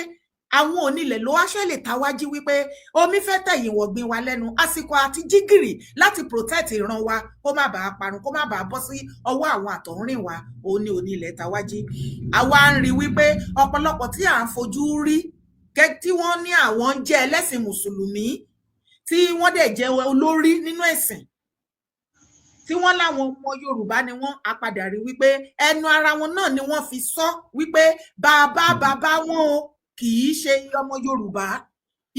àwọn onílẹ̀ ló wá ṣe lè tawájí wípé omi fẹ́ tẹ̀yìn wọ̀gbìn wa lẹ́nu. Àsìkò àti jígìrì láti protect ìran wa kó má bàa parun, kó má bàa bọ́ sí ọwọ́ àwọn àtọ̀húnrìn wa, òun ni onílẹ̀ tawájí. Àwa ń rí wípé ọ̀pọ̀lọpọ̀ tí à ń fojú rí tí wọ́n ní àwọn ń jẹ́ ẹlẹ́sìn mùsùlùmí, tí wọ́n dẹ̀ jẹ́ olórí nínú ẹ̀sìn, tí wọ́n láwọn ọmọ Yorùbá ni wọ́n, á padà rí wípé ẹnu ara wọn náà ni wọ́n fi sọ wípé bàbá bàbá wọn o kì í ṣe ọmọ Yorùbá.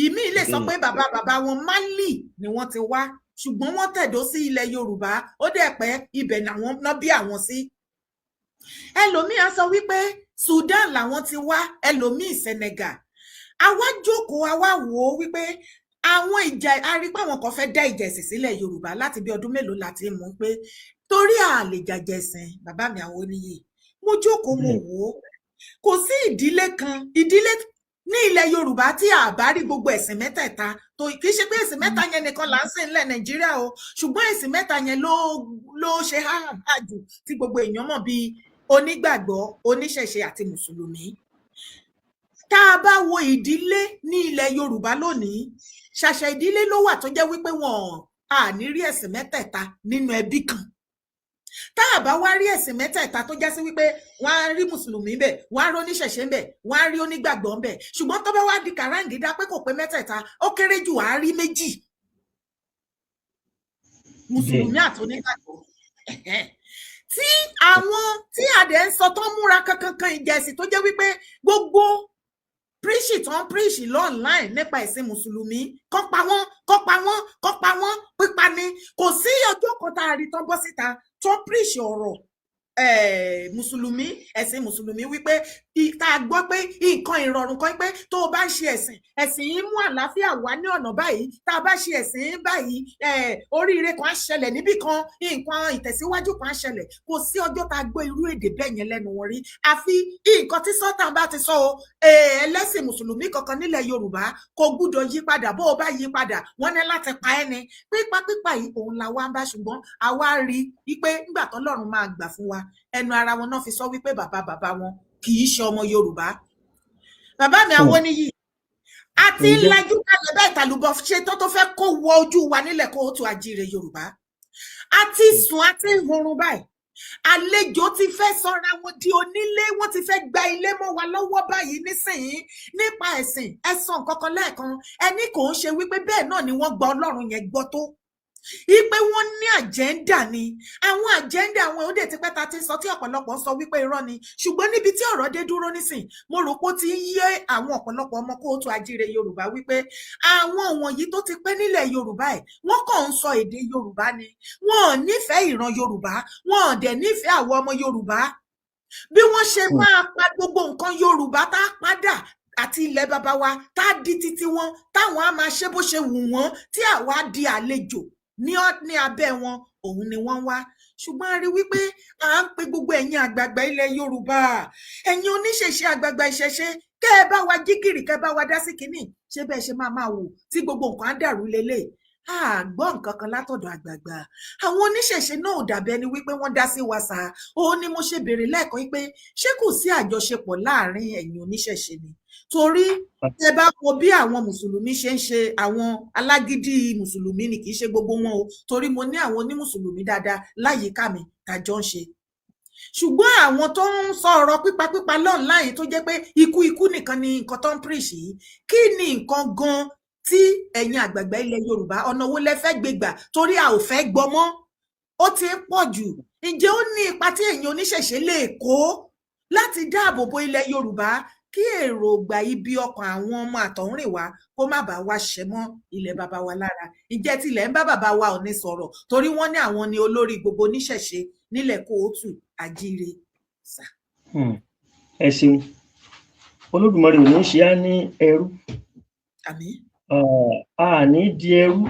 Ìmíì lè sọ pé bàbá bàbá wọn, Málì ni wọ́n ti wá, ṣùgbọ́n wọ́n tẹ̀dó sí ilẹ̀ Yorùbá, ó dẹ̀ pẹ́ ibẹ̀ làwọn ná bí àwọn sí. Ẹlòmíì á sọ wípé Sudan làwọn ti wá, ẹlòmíì Senegal. Àwa jókòó, àwa wò ó wípé àwọn ìjà, a rí pé àwọn kan fẹ́ dá ìjà ẹ̀sìn sílẹ̀ Yorùbá láti bí ọdún mélòó láti mú pé torí a lè jàjẹ̀sìn. Bàbá mi àwọn oníyè, mo jókòó, mo wò ó, kò sí ìdílé kan, ìdílé Ní ilẹ̀ Yorùbá, tí a bá rí gbogbo ẹ̀sìn mẹ́tẹ̀ẹ̀ta tó, kì í ṣe pé ẹ̀sìn mẹ́ta yẹn nìkan là ń sìn nílẹ̀ Nàìjíríà o, ṣùgbọ́n ẹ̀sìn mẹ́ta yẹn ló ṣe háhà jù tí gbogbo èèyàn mọ̀ bíi onígbàgbọ́, oníṣẹ̀ṣe àti mùsùlùmí. Tá a bá wo ìdílé ní ilẹ̀ Yorùbá lónìí, ṣàṣà ìdílé ló wà tó jẹ́ wípé wọn à ní rí ẹ̀sìn mẹ́tẹ̀ẹ̀ta nínú ẹbí kan. Tá a bá wá rí ẹ̀sìn mẹ́tẹ̀ẹ̀ta, tó já sí wípé wọ́n á rí mùsùlùmí ńbẹ̀, wọ́n á rí oníṣẹ̀ṣe ńbẹ̀, wọ́n á rí onígbàgbọ́ ńbẹ̀, ṣùgbọ́n tó bá wá di kàráǹgídá pé kò pé mẹ́tẹ̀ẹ̀ta, ó kéré jù á rí méjì, mùsùlùmí àti onígbàgbọ́. Tí àwọn tí àdẹ ń sọ tó ń múra kankankan ìjà ẹ̀sìn, tó jẹ́ wípé gbogbo preach tó ń preach online nípa ẹ̀sìn mùsùlùmí, kọ́ pa wọ́n, kọ́ pa wọ́n, kọ́ pa wọ́n, pípa ni. Kò sí ọjọ́ kan tá a rí tán bọ́ síta tó ń preach ọ̀rọ̀ mùsùlùmí, ẹ̀sìn mùsùlùmí, wípé tá a gbọ́ pé nǹkan ìrọ̀rùn kan pé tó o bá ń ṣe ẹ̀sìn, ẹ̀sìn yìí mú àlàáfíà wá ní ọ̀nà báyìí, tá a bá ṣe ẹ̀sìn báyìí, oríire kan á ṣẹlẹ̀ níbì kan, nǹkan ìtẹ̀síwájú kan á ṣẹlẹ̀. Kò sí ọjọ́ tá a gbọ́ irú èdè bẹ́ẹ̀ yẹn lẹ́nu wọn rí, àfi nǹkan tí sọ́tàn bá ti sọ o. Ẹlẹ́sìn mùsùlùmí kankan nílẹ̀ Yorùbá kò gbúdọ̀ yí padà. Bó o bá yí padà, wọ́n ní láti pa ẹ́ ni. Pípa pípa yìí òun la wá ń bá, ṣùgbọ́n àwa rí i pé nígbà tọ́lọ́run máa gbà fún wa, ẹnu ara wọn náà fi sọ wípé bàbá bàbá wọn kì í ṣe ọmọ Yorùbá. Bàbá mi Awóníyì, àti ńlájú kalẹ̀ bẹ́ẹ̀, tàlùbọ̀ ṣetán tó fẹ́ kó wọ ojú wa nílẹ̀ kóòtù àjíire Yorùbá. Àti sùn àti hurun báyìí, àlejò ti fẹ́ sọra wọn di onílé, wọ́n ti fẹ́ gba ilé mọ́ wa lọ́wọ́ báyìí nísìnyí nípa ẹ̀sìn. Ẹ̀sán kankan lẹ́ẹ̀kan, ẹni kò ń ṣe wípé bẹ́ẹ̀ náà ni wọ́n gba Ọlọ́run yẹn gbọ́ tó ipe wọ́n ní agenda ni. Àwọn agenda àwọn òde tipẹ́ ta ti sọ, tí ọ̀pọ̀lọpọ̀ sọ wípé irọ́ ni, ṣùgbọ́n níbi tí ọ̀rọ̀ dé dúró nísìn, mo rò pé ó ti ń yé àwọn ọ̀pọ̀lọpọ̀ ọmọ kóòtù ajíire Yorùbá wípé àwọn wọ̀nyí tó ti pẹ́ nílẹ̀ Yorùbá ẹ̀, wọ́n kàn ń sọ èdè Yorùbá ni. Wọn ò nífẹ̀ẹ́ ìran Yorùbá, wọn ò dẹ̀ nífẹ̀ẹ́ àwọn ọmọ Yorùbá. Bí wọ́n ṣe máa pa gbogbo nǹkan Yorùbá tá a padà àti ilẹ̀ baba wa tá a di títí wọn, táwọn á máa ṣe bó ṣe wù wọ́n, tí àwa di àlejò ní abẹ́ wọn, òun ni wọ́n wá. Ṣùgbọ́n a rí wípé à ń pe gbogbo ẹ̀yin àgbààgbà ilẹ̀ Yorùbá, ẹ̀yin oníṣẹ̀ṣe, àgbààgbà ìṣẹ̀ṣe, kẹ́ ẹ bá wa jí gìrì, kẹ́ ẹ bá wa dá sí kínní. Ṣé bẹ́ẹ̀ ṣe máa máa wò tí gbogbo nǹkan á dàrú lélẹ̀? A gbọ́ nǹkan kan látọ̀dọ̀ àgbààgbà àwọn oníṣẹ̀ṣe náà, ò dàbí ẹni wípé wọ́n dá sí wa sá. Òun ni mo ṣe béèrè lẹ́ẹ̀kan wípé ṣé kò sí àjọṣepọ̀ láàrin ẹ̀yin oníṣẹ̀ṣe ni? Torí tẹ bá wo bí àwọn mùsùlùmí ṣe ń ṣe, àwọn alágídí mùsùlùmí ni, kì í ṣe gbogbo wọn o, torí mo ní àwọn onímùsùlùmí dáadáa láyìíká mi tàjọ ń ṣe, ṣùgbọ́n àwọn tó ń sọ ọ̀rọ̀ pípapípa online, tó jẹ́ pé ikú ikú nìkan ni nǹkan tó ń preach yìí, kí ni nǹkan gan tí ẹ̀yin àgbààgbà ilẹ̀ Yorùbá, ọ̀nà wo lẹ fẹ́ gbé gbà? Torí a ò fẹ́ gbọ́ mọ́, ó ti ń pọ̀ jù. Ǹjẹ́ ó ní ipa tí ẹ̀yin oníṣẹ̀ṣe lè kó láti dáàbò bo ilẹ̀ Yorùbá, kí èròǹgbà ibi ọkàn àwọn ọmọ àtọ̀húnrìnwá kó má bàa wá ṣẹ mọ́ ilẹ̀ bàbá wa lára? Ǹjẹ́ tilẹ̀ ń bá bàbá wa Ọọ̀ni sọ̀rọ̀? Torí wọ́n ní àwọn ni olórí gbogbo oníṣẹ̀ṣe nílẹ̀ kóòtù àjíire sà. Ẹ ṣeun. Olódùmarè ò ní ṣe á ní ẹrú. Àmín. A ní di ẹrú.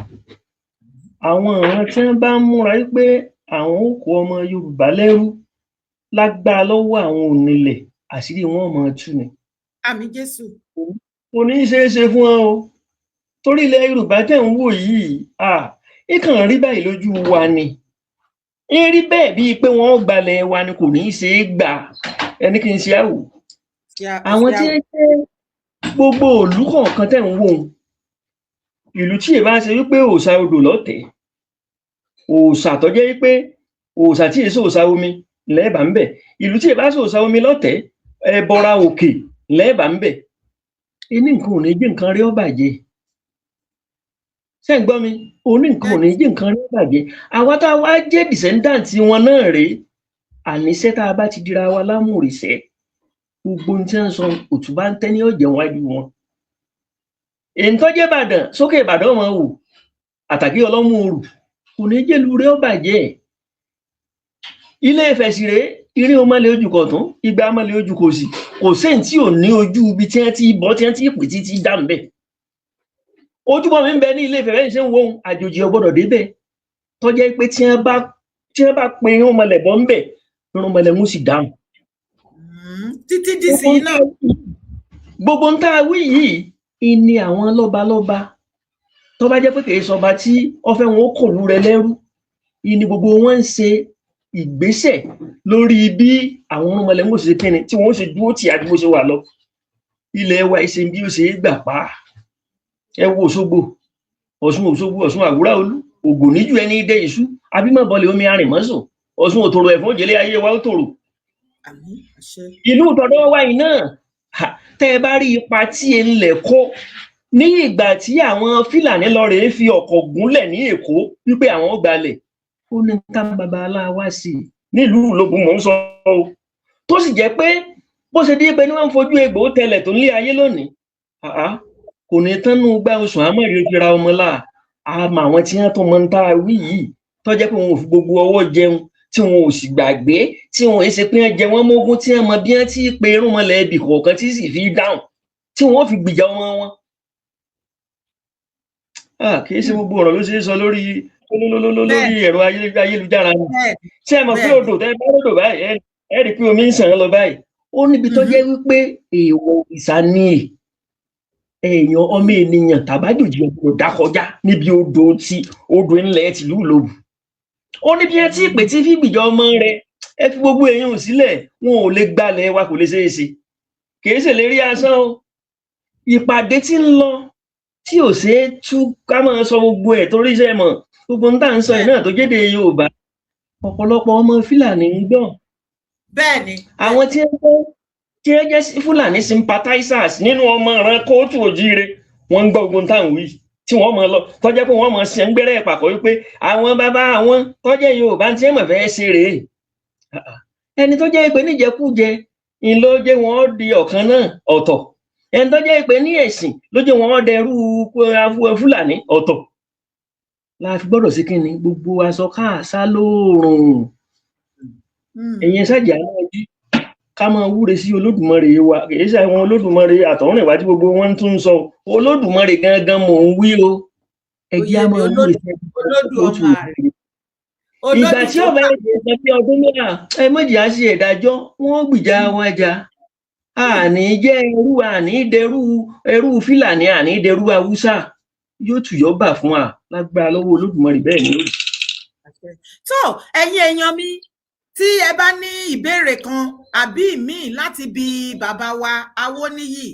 Àwọn ìran tí wọ́n bá ń múra wípé àwọn ó kó ọmọ Yorùbá lẹ́rú lágbára lọ́wọ́ àwọn onílẹ̀, àṣírí wọn ó máa tú ni. Àmín Jésù. Kò ní í ṣeé ṣe fún wọn o, torí ilẹ̀ Yorùbá tẹ̀ ń wò yìí, ń kàn rí báyìí lójú wa ni, ń rí bẹ́ẹ̀ bíi pé wọ́n gbalẹ̀ wa ni. Kò ní í ṣe é gbà. Ẹni kí n ṣe àwò àwọn tí ń jẹ́ gbogbo ìlú kọ̀ọ̀kan tẹ̀ ń wò ó, ìlú tí èèbá ṣe wípé òòṣà odò lọ́tẹ̀ẹ́, òòṣà tó jẹ́ wípé òòṣà tí èso òòṣà omi lẹ́ẹ̀bà ń bẹ̀, ìlú tí èèbá ṣe òòṣà omi lọ́tẹ̀ẹ́, ẹbọra òkè lẹ́ẹ̀bà ń bẹ̀, ẹni nǹkan ò ní jẹ́ nǹkan rí ó bàjẹ́. Ṣé ń gbọ́ mi? Oní nǹkan ò ní jẹ́ nǹkan rí ó bàjẹ́. Àwa tá a wá jẹ́ descendant wọn náà rèé, àníṣe tá a bá ti dira wa lámùrìṣẹ́, gbogbo ohun tí wọ́n ń sọ òtúbá ń tẹ́ ní ọ̀jẹ̀ wájú wọn. Èyí tó jẹ́ Ìbàdàn sókè, Ìbàdàn ọmọ wò àtàkì ọlọ́mú orù, kò ní jẹ́ lu rẹ̀ ó bàjẹ́. Ilé Ifẹ̀ sì rèé, irin ọmọlẹ̀ ojú kọ̀tún, igba ọmọlẹ̀ ojú kò sí, kò séyìí tí ò ní ojú ibi tí wọ́n ti bọ́, tí wọ́n ti pè títí dá ń bẹ̀. Ojúbọ mi ń bẹ ní Ilé Ifẹ̀ bẹ́ẹ̀ ṣe ń wo ohun àjòjì ò gbọ́dọ̀ débẹ̀, tó jẹ́ pé tí wọ́n bá pe irúnmọlẹ̀ bọ́ ń bẹ̀, irúnmọlẹ̀ ń sì dáhùn. Títí dìsín náà. Gbogbo ń tá a wí yìí ni àwọn lọ́balọ́ba tó bá jẹ́ pé kì í sọba tí wọ́n fẹ́ wọn ó kòlú rẹ lẹ́rú ni gbogbo wọn ń ṣe ìgbésẹ̀ lórí bí àwọn irúnmọlẹ̀ ń ṣe kíni tí wọ́n ṣe dúró tì àdúgbò ṣe wà lọ. Ilẹ̀ wa ìṣe bí ó ṣe é gbà pa. Ẹ wo Òṣogbo, Ọ̀ṣun Òṣogbo, Ọ̀ṣun àwúrà olú, ògò níjú ẹni dé iṣu, abímọ̀bọlẹ̀ omi arìnmọ́sùn, Ọ̀ṣun òtòrò ẹ̀fọn òjèlé ayé wa ó tòrò. Ìlú tọ̀dọ̀ wa yìí náà, tẹ́ ẹ bá rí ipa tí ẹ ń lẹ̀ kó ní ìgbà tí àwọn Fílàní lọ rèé fi ọkọ̀ gúnlẹ̀ ní Èkó wípé àwọn ó gbalẹ̀, ó ní ká baba aláwa sí i nílùú Ìlóbù mò ń sọ o, tó sì jẹ́ pé bó ṣe dé pé ní wọ́n ń fojú egbò tẹlẹ̀ tó ń lé ayé lónìí, kò ní tánú gbá oṣù àmọ́rí fi ra ọmọ láà. Àmọ́ àwọn tí wọ́n tó mọ ń tá a wí yìí tó jẹ́ pé wọn ò fi gbogbo ọwọ́ jẹun, tí wọn ò sì gbàgbé, tí wọn ò ṣe pé wọ́n jẹ wọ́n mógún, tí wọ́n mọ bí wọ́n ti pe irúnmọlẹ̀ ibì kọ̀ọ̀kan tí sì fi dáhùn, tí wọ́n fi gbìjà ọmọ wọn. Kì í ṣe gbogbo ọ̀rọ̀ ló ṣe é sọ lórí ẹ̀rọ ayélujára ni. Ṣé ẹ mọ̀ pé odò tẹ́ bá lódò báyìí ẹ rí i pé omi ń sàn lọ báyìí, ó níbi tó jẹ́ wípé èèwọ̀ òrìṣà ni èèyàn ọmọ ènìyàn tàbájòjì ọgbọ̀n dákọjá níbi odò tí odò ńlẹ̀ tìlú Ìlóbù. Ó ní bí ẹ tí ìpè tí fi gbìjà ọmọ rẹ, ẹ fi gbogbo èèyàn sílẹ̀, wọn ò lè gbalẹ̀ wa, kò lè ṣeé ṣe, kì í ṣe lè rí asán o. Ìpàdé tí ń lọ tí ò ṣeé tú ká máa sọ gbogbo ẹ̀ torí iṣẹ́ mọ̀ gbogbo ń tà ń sọ yìí náà tó jéde Yorùbá, ọ̀pọ̀lọpọ̀ ọmọ Fúlàní ń gbọ́. Bẹ́ẹ̀ni, àwọn tí wọ́n jẹ́ Fúlàní sympathizers nínú ọmọ ìran kóòtù òjíire, wọ́n ń gbọ́ gbogbo ń tà ń wí, tí wọ́n máa lọ tó jẹ́ pé wọ́n máa ṣe ń gbẹ́rẹ́ ìpàkọ́ wípé àwọn bàbá àwọn tó jẹ́ Yorùbá tí wọ́n fẹ́ ṣe rèé. Ẹni tó jẹ́ pé níjẹkújẹ ń ló jẹ́ wọ́n di ọ̀kan náà ọ̀tọ̀, ẹni tó jẹ́ pé ní ẹ̀sìn ló jẹ́ wọ́n dẹrú Fúlàní ọ̀tọ̀. La fi gbọ́dọ̀ sí kí ni gbogbo aṣọ káàsá lóòrùn. Ẹ̀yin ṣáàjì àwọn ojú ká máa wúre sí Olódùmarè wa, kì í ṣe àwọn Olódùmarè àtọ̀húnrìnwá tí gbogbo wọn tún ń sọ, Olódùmarè gangan mò ń wí o. Ẹ jẹ́ á máa wúre sí Olódùmarè. Ìgbà tí ọba ẹ̀jẹ̀ sọ pé ọdún mẹ́ta ẹ méjì á ṣe ìdájọ́, wọ́n gbìjà wọn jà. Àní jẹ́ ẹrú, àní dẹrú ẹrú Fílàní, àní dẹrú Haúsá, yóò tùyọ́ bà fún wa lágbára lọ́wọ́ Olódùmarè. Bẹ́ẹ̀ ni ó rí. Tó ẹ̀yin èèyàn mi, tí ẹ bá ní ìbéèrè kan àbí míì láti bi bàbá wa Awóníyì,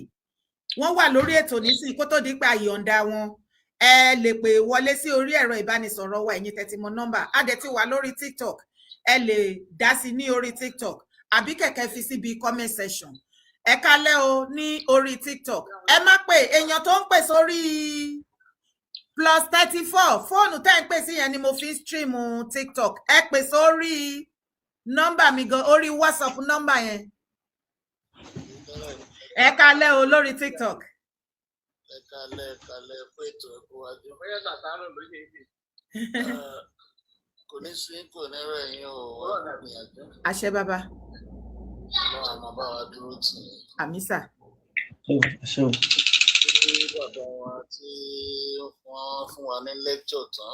wọ́n wà lórí ètò nísìnyí kó tó di pé àyọ̀ǹda wọn, ẹ lè pè wọlé sí orí ẹ̀rọ ìbánisọ̀rọ̀ wa. Ẹ̀yin tẹ́tí mọ nọ́mbà, a dẹ̀ ti wà lórí TikTok, ẹ lè dá sí ní orí TikTok àbí kẹ̀kẹ́ fi síbi comment section. Ẹ kálẹ́ o ní orí TikTok. Ẹ má pè èèyàn tó ń pè sórí +34, fóònù tẹ́ ń pè sí yẹn ni mo fi ń stream TikTok. Ẹ pè sórí nọ́mbà mi gan, orí WhatsApp nọ́mbà yẹn. Ẹ kálẹ́ o lórí TikTok. Ẹ kálẹ́, ẹ kálẹ́ fún ètò ẹ̀kọ́ wájú. Kò ní sí, kò ní rẹ̀ yín o, ẹ gbìyànjú. Àṣẹ bàbá. Ọlọ́run àmọ́ bá wa dúró tì yín. Àmín sà. Àṣẹ o. Tí bàbá wa tí wọ́n fún wa ní lẹ́kṣọ̀ tán,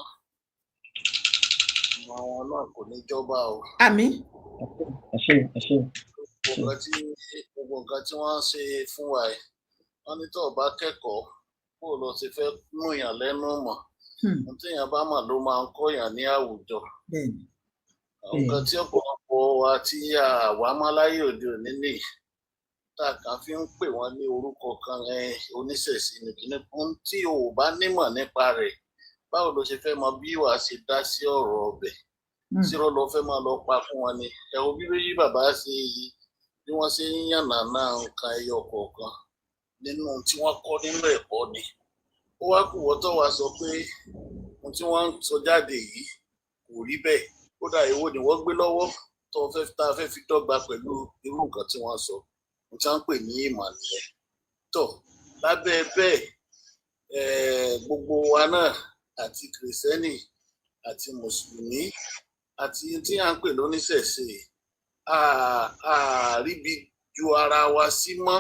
ọmọ wọn náà kò ní jọba o. Àmín. Àṣẹ, àṣẹ. Gbogbo nǹkan tí wọ́n ń ṣe fún wa yìí, wọ́n ní tó o bá kẹ́kọ̀ọ́ kó o lọ ti fẹ́ mú yàn lẹ́nu mọ̀. Ohun tí èèyàn bá mọ̀ ló máa ń kọ́yàn ní àwùjọ. Nǹkan tí ọ̀pọ̀lọpọ̀ wa tí àwa mọ́ láyé òde òní nìyí, tá a kàn fi ń pè wọ́n ní orúkọ kan, oníṣẹ̀ṣe nìkíní. Ohun tí o ò bá nímọ̀ nípa rẹ̀, báwo ló ṣe fẹ́ mọ bí wàá ṣe dá sí ọ̀rọ̀ ọbẹ̀? Sírọ́ lọ fẹ́ máa lọ pa fún wọn ni. Ẹ wo bí bàbá ṣe bí wọ́n ṣe ń yànnàná nǹkan ẹyọ kọ̀ọ̀kan nínú tí wọ́n kọ́ nínú ẹ̀kọ́ ni. Ó wá kù wọ́tọ̀ wá sọ pé ohun tí wọ́n ń sọ jáde yìí kò rí bẹ́ẹ̀. Kódà èwo ni wọ́n gbé lọ́wọ́ tó fẹ́ tá a fẹ́ fi dọ́gba pẹ̀lú irú nǹkan tí wọ́n sọ, ohun tí wọ́n ń pè ní ìmọ̀ nìyẹn. Tó lábẹ́ bẹ́ẹ̀, gbogbo wa náà àti kìrìsìtẹ́nì àti mùsùlùmí àti tí à ń pè lóníṣẹ̀ṣe, a ríbi ju ara wa sí mọ́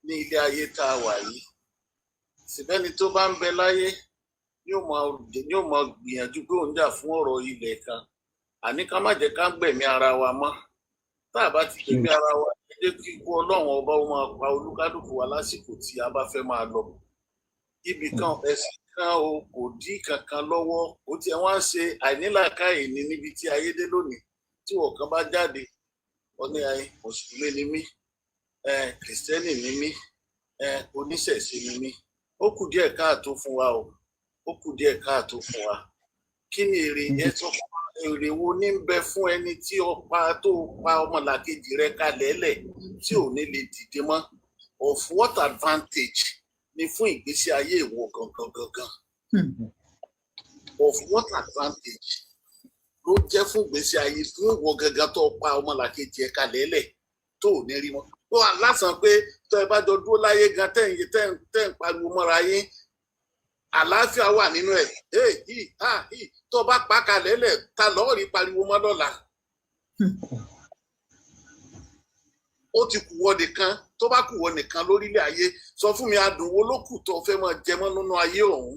ní ilé ayé tá a wà yìí. Síbẹ́ni tó bá ń bẹ láyé yóò máa gbìyànjú pé òun jà fún ọ̀rọ̀ ilẹ̀ kan. Àní ká má jẹ́ ká gbẹ̀mí ara wa mọ́. Tá a bá ti gbẹ̀mí ara wa, ẹ jẹ́ kí ikú Ọlọ́run Ọba ó máa pa olúkálùkù wa lásìkò tí a bá fẹ́ máa lọ. Ibì kan, ẹ̀sìn kan o kò dí kankan lọ́wọ́. Ó tiẹ̀ wá ń ṣe àìnílàákàyè ní níbi tí ayé dé lónìí, tí wọ́n kan bá jáde, wọ́n ní ayé, mùsùlùmí ni mí, kìrìsìtẹ́nì ni mí, oníṣẹ̀ṣe ni mí. Ó kù díẹ̀ káàtó fún wa o, ó kù díẹ̀ káàtó fún wa. Kí ni èrè ẹ sọ fún wa? Èrè wo ní ń bẹ fún ẹni tí ó pa, tó pa ọmọlàkejì rẹ̀ kalẹ̀ lẹ̀, tí ò ní lè dìde mọ́? Of what advantage ni fún ìgbésí ayé ìwọ gangan gangan? Of what advantage ló jẹ́ fún ìgbésí ayé fún ìwọ gangan tó pa ọmọlàkejì ẹ̀ kalẹ̀ lẹ̀ tó ò ní rí wọn tó wà lásán, pé tó ẹ bá jọ dúró láyé gan, tẹ́ ń pariwo mọ́ra yín, àlàáfíà wà nínú ẹ̀? Hey, hi, ha, hi. Tó bá pa kalẹ̀ lẹ̀, ta lọ́ọ́ rí pariwo mọ́ lọ́la? Ó ti kù wọ nìkan. Tó bá kù wọ nìkan lórílẹ̀ ayé, sọ fún mi, adùn wo ló kù tó fẹ́ máa jẹ mọ́ nínú ayé ọ̀hún?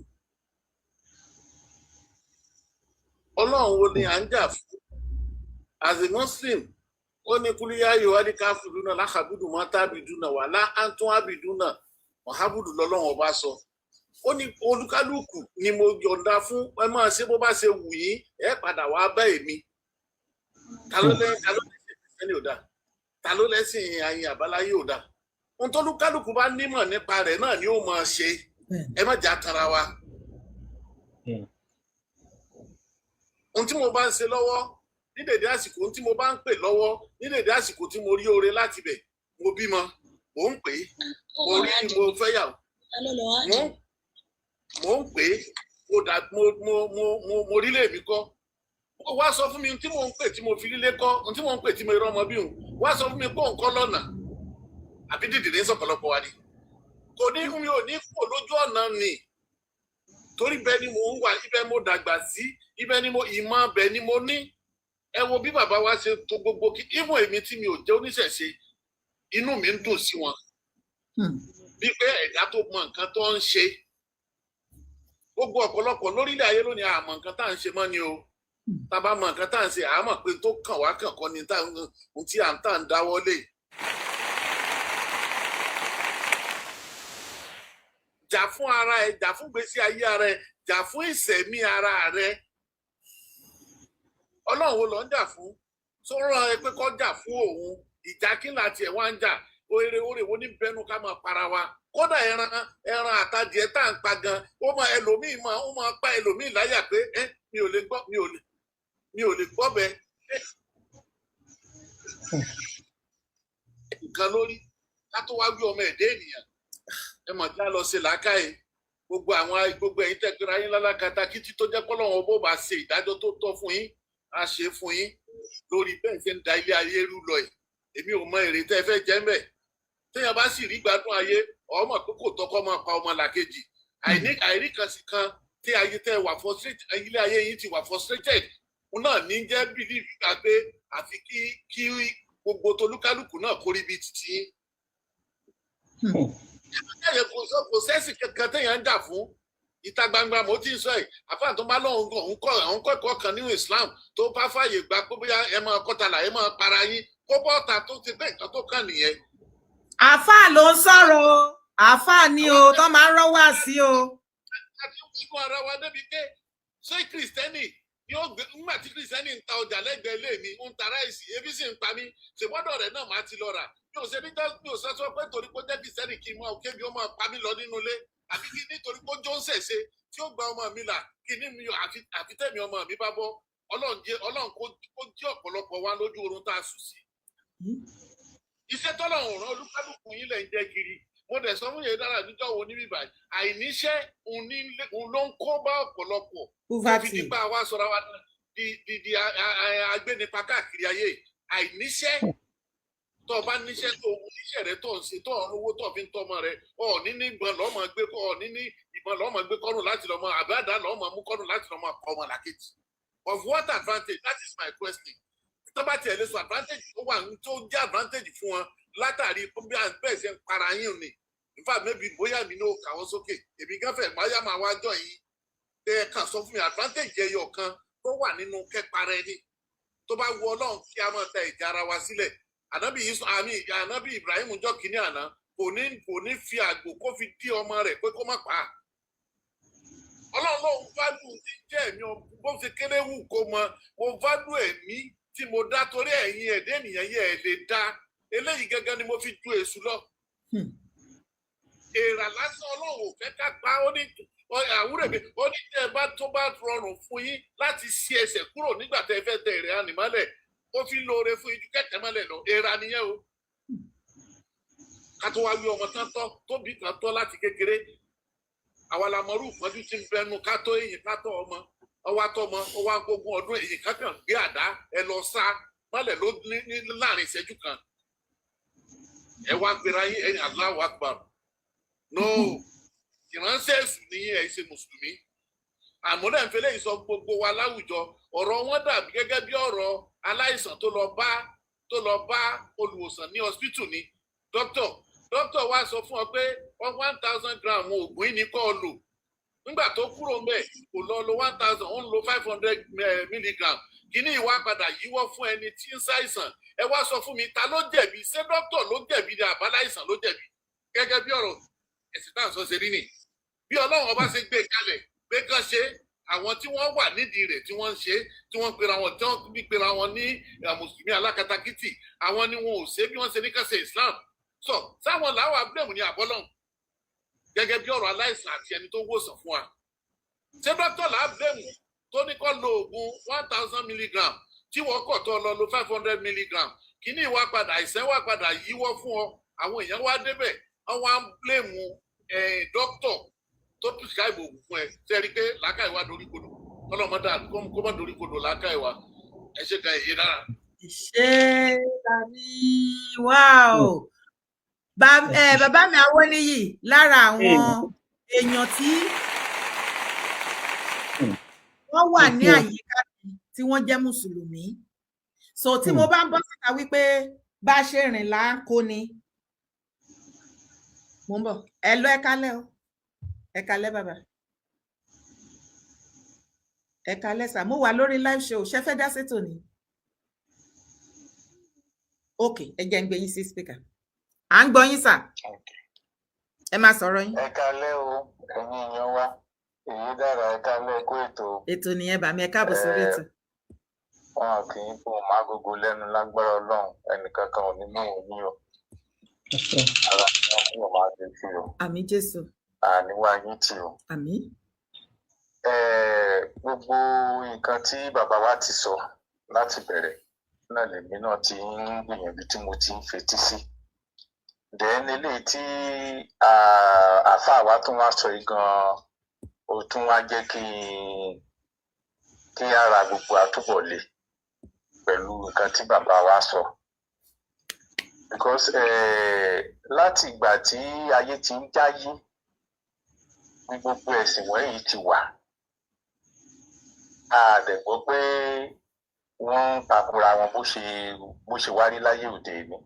Ọlọ́run wo ni à ń jà fún? As a Muslim, ó ní kúlíyà yóò káfíìdù náà láhàbùdù mọ́ tábìdù náà wà láǹtún ábìdù náà mọ̀hábùdù lọ́lọ́run Ọba sọ. Ó ní olúkálùkù ni mo yọ̀ǹda fún, ẹ máa ṣe bó bá ṣe wù yín, ẹ padà wá bá èmi. Ta ló lẹ́sìn kìrìsìtẹ́nì ò dáa? Ta ló lẹ́sìn ayin àbáláyé ò dáa? Ohun tó olúkálùkù bá nímọ̀ nípa rẹ̀ náà ni ó máa ṣe. Ẹ má jà tara wa. Ohun tí mo bá ń ṣe lọ́wọ́ ní dèdè àsìkò, ohun tí mo bá ń pè lọ́wọ́ ní dèdè àsìkò tí mo rí oore láti bẹ̀, mo bímọ, mò ń pè é, mo rí, mo fẹ́yàwó, mo ń pè é, mo dà, mo rí lèmi kọ́. Ó wá sọ fún mi, ohun tí mò ń pè tí mo fi lílé kọ́, ohun tí mò ń pè tí mo rọ́ ọmọ bí òun, wá sọ fún mi pé òun kọ́ lọ́nà àbí dìdì ní sọ̀pọ̀lọpọ̀ wa ni kò ní, mi ò ní kò lójú ọ̀nà ni, torí bẹ́ẹ̀ ni mò ń wà, ibẹ̀ mo dàgbà sí, ibẹ̀ ni mo ìmọ̀, bẹ́ẹ̀ ni mo ní. Ẹ wo bí bàbá wa ṣe tó gbogbo kí ìmọ̀, èmi tí mi ò jẹ́ oníṣẹ̀ṣe, inú mi ń dùn sí wọn bí pé ẹ̀dá tó mọ nǹkan tó ń ṣe. Gbogbo ọ̀pọ̀lọpọ̀ lórílẹ̀ ayé lónìí, àmọ́ nǹkan tá à ń ṣe mọ́ ni o. Tá a bá mọ nǹkan tá à ń ṣe, àmọ́ pé tó kàn wá kàn kọ́ ni ohun tí à ń tà ń dáwọ́ lé. Jà fún ara ẹ, jà fún gbèsè ayé ara ẹ, jà fún ìṣẹ̀mí ara rẹ. Ọlọ́run wo ló ń jà fún? Tó rán ẹ pé kó jà fún òun? Ìjà kí láti ẹ̀ wá ń jà? Oore oore wo ní bẹnu ká máa para wa? Kódà ẹran àtàdìẹ tá à ń pa gan, ó máa ẹlòmíì máa, ó máa pa ẹlòmíì láyà pé ẹ mi ò lè gbọ́, mi ò lè gbọ́ bẹ́ẹ̀ nǹkan lórí ká tó wá wí ọmọ ẹ̀dẹ́ ènìyàn. Ẹ mọ̀ já lọ sí làákàyè. Gbogbo àwọn, gbogbo ẹ̀yin tẹ́ pera yín lálákatakítí, tó jẹ́ pọ́lọ́wọ́n bó bá ṣe ìdájọ́ tó tọ́ fún yín, á ṣe é fún yín lórí bẹ́ẹ̀ ṣe ń da ilé ayé rú lọ yìí. Èmi ò mọ èrè tẹ́ ẹ fẹ́ jẹ́ mbẹ̀. Téèyàn bá sì rí gbádùn ayé, ọmọ pé kò tọ́kọ́ máa pa ọmọ làkejì. Àìrí kan sí kan tí ayé tẹ́ wà frustrated, ilé ayé yín ti wà frustrated, òun náà ní jẹ́ believe gbà pé àfi kí gbogbo tolúkálùkù náà kórí bíi títí yín. Ẹ̀yẹ kò sẹ́sì kankan téèyàn ń jà fún ìta gbangba. Mo ti ń sọ ẹ̀, àfáà tó bá lóun gan, òun kọ́ àwọn kẹ́kọ̀ọ́ kan nínú Islam tó bá fààyè gbà pé bóyá ẹ máa kọ́talà, ẹ máa para yín, kó bọ́ọ̀tà tó ti bẹ́ẹ̀ nǹkan tó kàn nìyẹn. Àáfàá ló ń sọ̀rọ̀ o, àáfàá ni o, tó máa ń rọ́wà sí o. Àti inú ara wa débi pé ṣé kìrìsìtẹ́nì yóò gbé nígbà tí kìrìsìtẹ́nì ń ta ọjà lẹ́gbẹ̀ẹ́ ilé mi, ń ta ráìsì, ebi sì ń pa mí, ṣègbọ́dọ̀ rẹ̀ náà máa ti lọ rà? Mi ò ṣe ní, mi ò sọ pé torí pé ó jẹ́ kìrìsìtẹ́nì kí n máa kébi ó máa pa mí lọ nínú ilé, àbí kí nítorí pé ó jó ń ṣẹ̀ṣe tí ó gba ọmọ mi là, kí ní mi àfi tẹ̀mí ọmọ mi bá bọ́. Ọlọ́run jẹ́, Ọlọ́run kó jẹ́ ọ̀pọ̀lọpọ̀ wa lójú oorun tá a sùn sí. Iṣẹ́ tọ́lọ́run rán olúkálùkù yín lẹ̀ ń jẹ́ kiri. Mo dẹ̀ sọ fún yẹn dára níjọ́ wo níbí báyìí, àìníṣẹ́ òun ló ń kó bá ọ̀pọ̀lọpọ̀ tó fi dípa wa sọra wa di agbénipa káàkiri ayé. Àìníṣẹ́, tó o bá níṣẹ́, tó o níṣẹ́ rẹ tó ń ṣe, tó o ń rówó tó o fi ń tọ́mọ rẹ, ọ̀ ní ìbọn lọ́mọ gbé kọ́, ọ̀ ní ìbọn lọ́mọ gbé kọ́rùn láti lọ́mọ àbáàdá lọ́mọ mú kọ́rùn láti lọ́mọ kọ́ ọmọ làkejì. Of what advantage? That is my question. Tó bá tiẹ̀ lè sọ advantage tó wà, tó jẹ́ advantage fún wọn látàrí bí à ń bẹ́ẹ̀ ṣe ń para yín ni. In fact, maybe bóyá mi náà kà wọ́n sókè, èmi gan fẹ́ máyà máa wá jọ yín tẹ ẹ kàn sọ fún mi advantage ẹyọ kan tó wà nínú kẹpara ẹni. Tó bá wu Ọlọ́run kí a máa ta ìjà ara wa sílẹ̀. Ànábì Isa àmì Ànábì Ibrahim jọ́ kínní àná, kò ní fi àgbò kó fi dí ọmọ rẹ̀ pé kó má pa á. Ọlọ́run lóun value ti jẹ́ ẹ̀mí, bó ṣe kéré wù kó mọ, mo value ẹ̀mí tí mo dá, torí ẹ̀yin ẹ̀dẹ́ ènìyàn yẹ ẹ̀ lè dá eléyìí gangan ni mo fi ju èṣù lọ. Èèrà lásán, Ọlọ́run ò fẹ́ ká pa. Ó ní àwúrẹ̀ mi, ó ní tẹ́ ẹ bá tó bá rọrùn fún yín láti ṣí ẹsẹ̀ kúrò nígbà tẹ́ ẹ fẹ́ tẹ èrè ànìmọ́lẹ̀, ó fi lóore fún yín ju kẹ̀kẹ́ mọ́lẹ̀ lọ. Èèrà nìyẹn o. Ká tó wá wí ọmọ tán tọ́ tóbi kan tọ́ láti kékeré, àwa la mọrú ìpọ́njú tí ń bẹnu ká tó èyí ká tọ́ ọmọ. Ọwọ́ àtọmọ ọwọ́ agbógun ọdún èyí kankan gbé àdá ẹ lọ sá mọ́lẹ̀ ló ní láàrin ìṣẹ́jú kan. Ẹ wá gbéra yín, ẹ̀yìn Allahu Akbar. No, ìránṣẹ́ èṣù ní ẹ̀ ṣe mùsùlùmí. Àmọ́ náà ń fẹlẹ́ yìí sọ gbogbo wa láwùjọ, ọ̀rọ̀ wọn dàbí gẹ́gẹ́ bí ọ̀rọ̀ aláìsàn tó lọ bá olùwòsàn ní hospital ní dókítà. Dókítà wa sọ fún ọ pé 1000 gram oògùn yìí ní kó o lò. Nígbà tó kúrò mbẹ̀, kò lọ lo 1000, ó ń lo 500 milligram. Kíní ìwà padà yíwọ́ fún ẹni tí ń ṣàìsàn. Ẹ wá sọ fún mi, ta ló jẹ̀bi? Ṣé dókítà ló jẹ̀bi ni àbáláìsàn ló jẹ̀bi? Gẹ́gẹ́ bí ọ̀rọ̀ ẹ̀sìn táà sọ ṣe rí nì, bí Ọlọ́run ọba ṣe gbé kalẹ̀ pé kán ṣe, àwọn tí wọ́n wà nídìí rẹ̀ tí wọ́n ń ṣe, tí wọ́n pera wọn, tí wọ́n bí pera wọn ní mùsùlùmí alákatakítì, àwọn ni wọn ò ṣe bí wọ́n ṣe ní kán ṣe Islam. Sọ sáwọn làwọn abúlé ní àbọ́lọ́hùn. Gẹ́gẹ́ bí ọ̀rọ̀ aláìsàn àti ẹni tó wòsàn fún wa, ṣé dókítà làá blame tó ní kó lo oògùn 1000 milligram tí wọ́n kọ̀ tó lọ lo 500 milligram? Kíní ìwà padà, àìsàn wà padà yíwọ́ fún ọ. Àwọn èèyàn wá débẹ̀, wọ́n wá ń blame dókítà tó prescribe oògùn fún ẹ. Ṣe é rí i pé làákàyè wa dorí kodò? Kọ́lọ́mọdé kó má dorí kodò làákàyè wa. Ẹ ṣe kan èyí dára. Ṣé tàbí wáò, bàbá mi Awóníyì, lára àwọn èèyàn tí wọ́n wà ní àyíká mi tí wọ́n jẹ́ mùsùlùmí, so tí mo bá ń bọ́ síta wípé bá a ṣe rìn là ń kó ni mo ń bọ̀. Ẹ lọ, ẹ kálẹ́ o, ẹ kálẹ́ bàbá, ẹ kálẹ́ sà. Mo wà lórí live show. Ṣé fẹ́ dá sétò ni? Ok, ẹ jẹ́ ń gbé yín sí speaker. À ń gbọ́ yín sà, ẹ máa sọ̀rọ̀ yín. Ẹ kálẹ́ o, ẹ̀yin èèyàn wa. Èyí dára, ẹ kálẹ́, kó ètò. Ètò nìyẹn bàmí, ẹ káàbọ̀ sórí ètò. Wọn kì í fún mágógó lẹ́nu. Lágbára Ọlọ́run, ẹnìkankan ò ní mú òun ní o. Ara ni wọn kúrò máa ṣe sí o. Àmín Jésù. Àníwá yín tì o. Àmín. Gbogbo nǹkan tí bàbá wa ti sọ láti bẹ̀rẹ̀ náà lèmi náà ti ń gbìyànjú tí mo ti ń fetí sí. Then eléyìí tí àáfàá wa tún wá sọ yìí gan-an, ó tún wá jẹ́ kí ara gbogbo àtúbọ̀ le pẹ̀lú nǹkan tí bàbá wa sọ, because láti ìgbà tí ayé ti ń jáyé ní gbogbo ẹ̀sìn wọ̀nyí ti wà. A dẹ̀ gbọ́ pé wọ́n ń takora wọn bó ṣe wá rí láyé òde òní.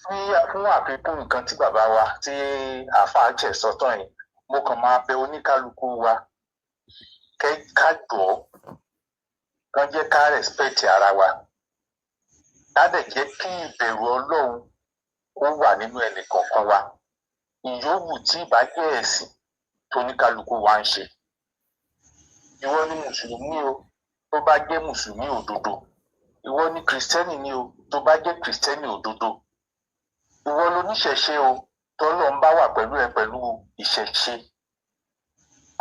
Fún àfikún nǹkan tí bàbá wa tí àáfàá jẹ sọ́tọ̀ yìí, mo kàn máa bẹ oníkálukú wa ká jọ̀ọ́, kán jẹ́ ká respect ara wa, ká dẹ̀ jẹ́ kí ìbẹ̀rù Ọlọ́run ó wà nínú ẹnì kọ̀ọ̀kan wa, ìyówù tí ìbá jẹ́ ẹ̀sìn tó oníkálukú wa ń ṣe. Ìwọ ni mùsùlùmí o, tó bá jẹ́ mùsùlùmí òdodo, ìwọ ni kìrìsìtẹ́nì ni o, tó bá jẹ́ kìrìsìtẹ́nì òdodo, ìwọ lóníṣẹ̀ṣe o, tọ́lọ́run bá wà pẹ̀lú ẹ pẹ̀lú ìṣẹ̀ṣe.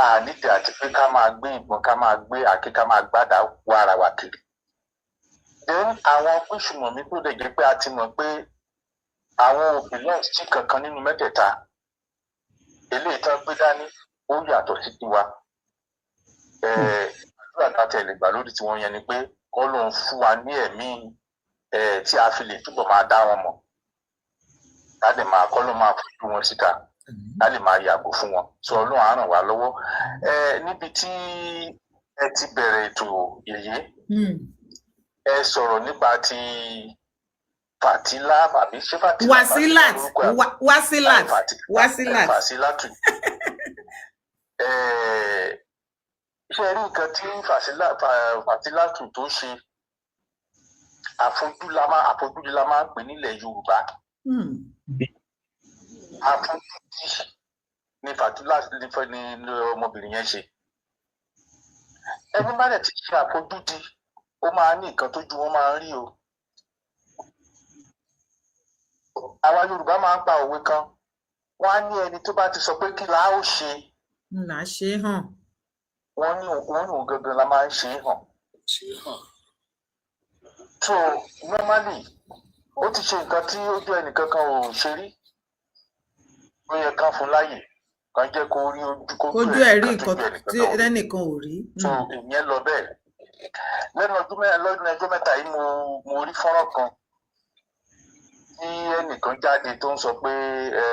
Ànídìí àti pé ká máa gbé ìbọn, ká máa gbé àáké, ká máa gbádàá wá ara wa kiri. Then àwọn gbésùmọ̀mí tó dẹ̀ jẹ́ pé a ti mọ̀ pé àwọn ò belong sí kankan nínú mẹ́tẹ̀ẹ̀ta, eléyìí tán gbé dání ó yàtọ̀ sí tiwa. Àdúrà tá a tẹ̀lé gbà lórí tiwọn yẹn ni pé k'Ọlọ́run fún wa ní ẹ̀mí tí a fi lè túbọ̀ máa dá wọn mọ̀, ká lè máa k'Ọlọ́run máa fojú wọn síta, ká lè máa yàgò fún wọn. Sọ Ọlọ́run á ràn wá lọ́wọ́. Níbi tí ẹ ti bẹ̀rẹ̀ ètò yèyé, ẹ sọ̀rọ̀ nípa ti Fatila, àbí ṣé Fatila? Wasilat. Wasilat, Wasilat. Fasilatu. Ṣe rí nǹkan tí Fasilatu tó ṣe? Àfojúdi la máa ń pè nílẹ̀ Yorùbá. Àfojúdi ni Fàtúlà ní ọmọbìnrin yẹn ṣe. Ẹni bá dẹ̀ ti ṣe àfojúdi, ó máa ní nǹkan tójú wọn máa ń rí o. Àwa Yorùbá máa ń pa òwe kan, wọ́n á ní ẹni tó bá ti sọ pé kí la ó ṣe là á ṣe hàn. Wọ́n ní òun gangan la máa ń ṣe é hàn. So normally, ó ti ṣe nǹkan tí ojú ẹnìkankan ò ṣe rí. Ó yẹ kán fún láàyè, kán jẹ́ kó rí ojú kójú kójú ẹ̀ rí nǹkan nǹkan tí tójú ẹnìkankan ò rí. ẹnìkan ò rí. So ìyẹn lọ bẹ́ẹ̀. Lẹ́nu ọdún mẹ́ta, lọ́dún ẹjọ́ mẹ́ta yìí, mo rí fọ́nrán kan tí ẹnìkan jáde tó ń sọ pé ẹ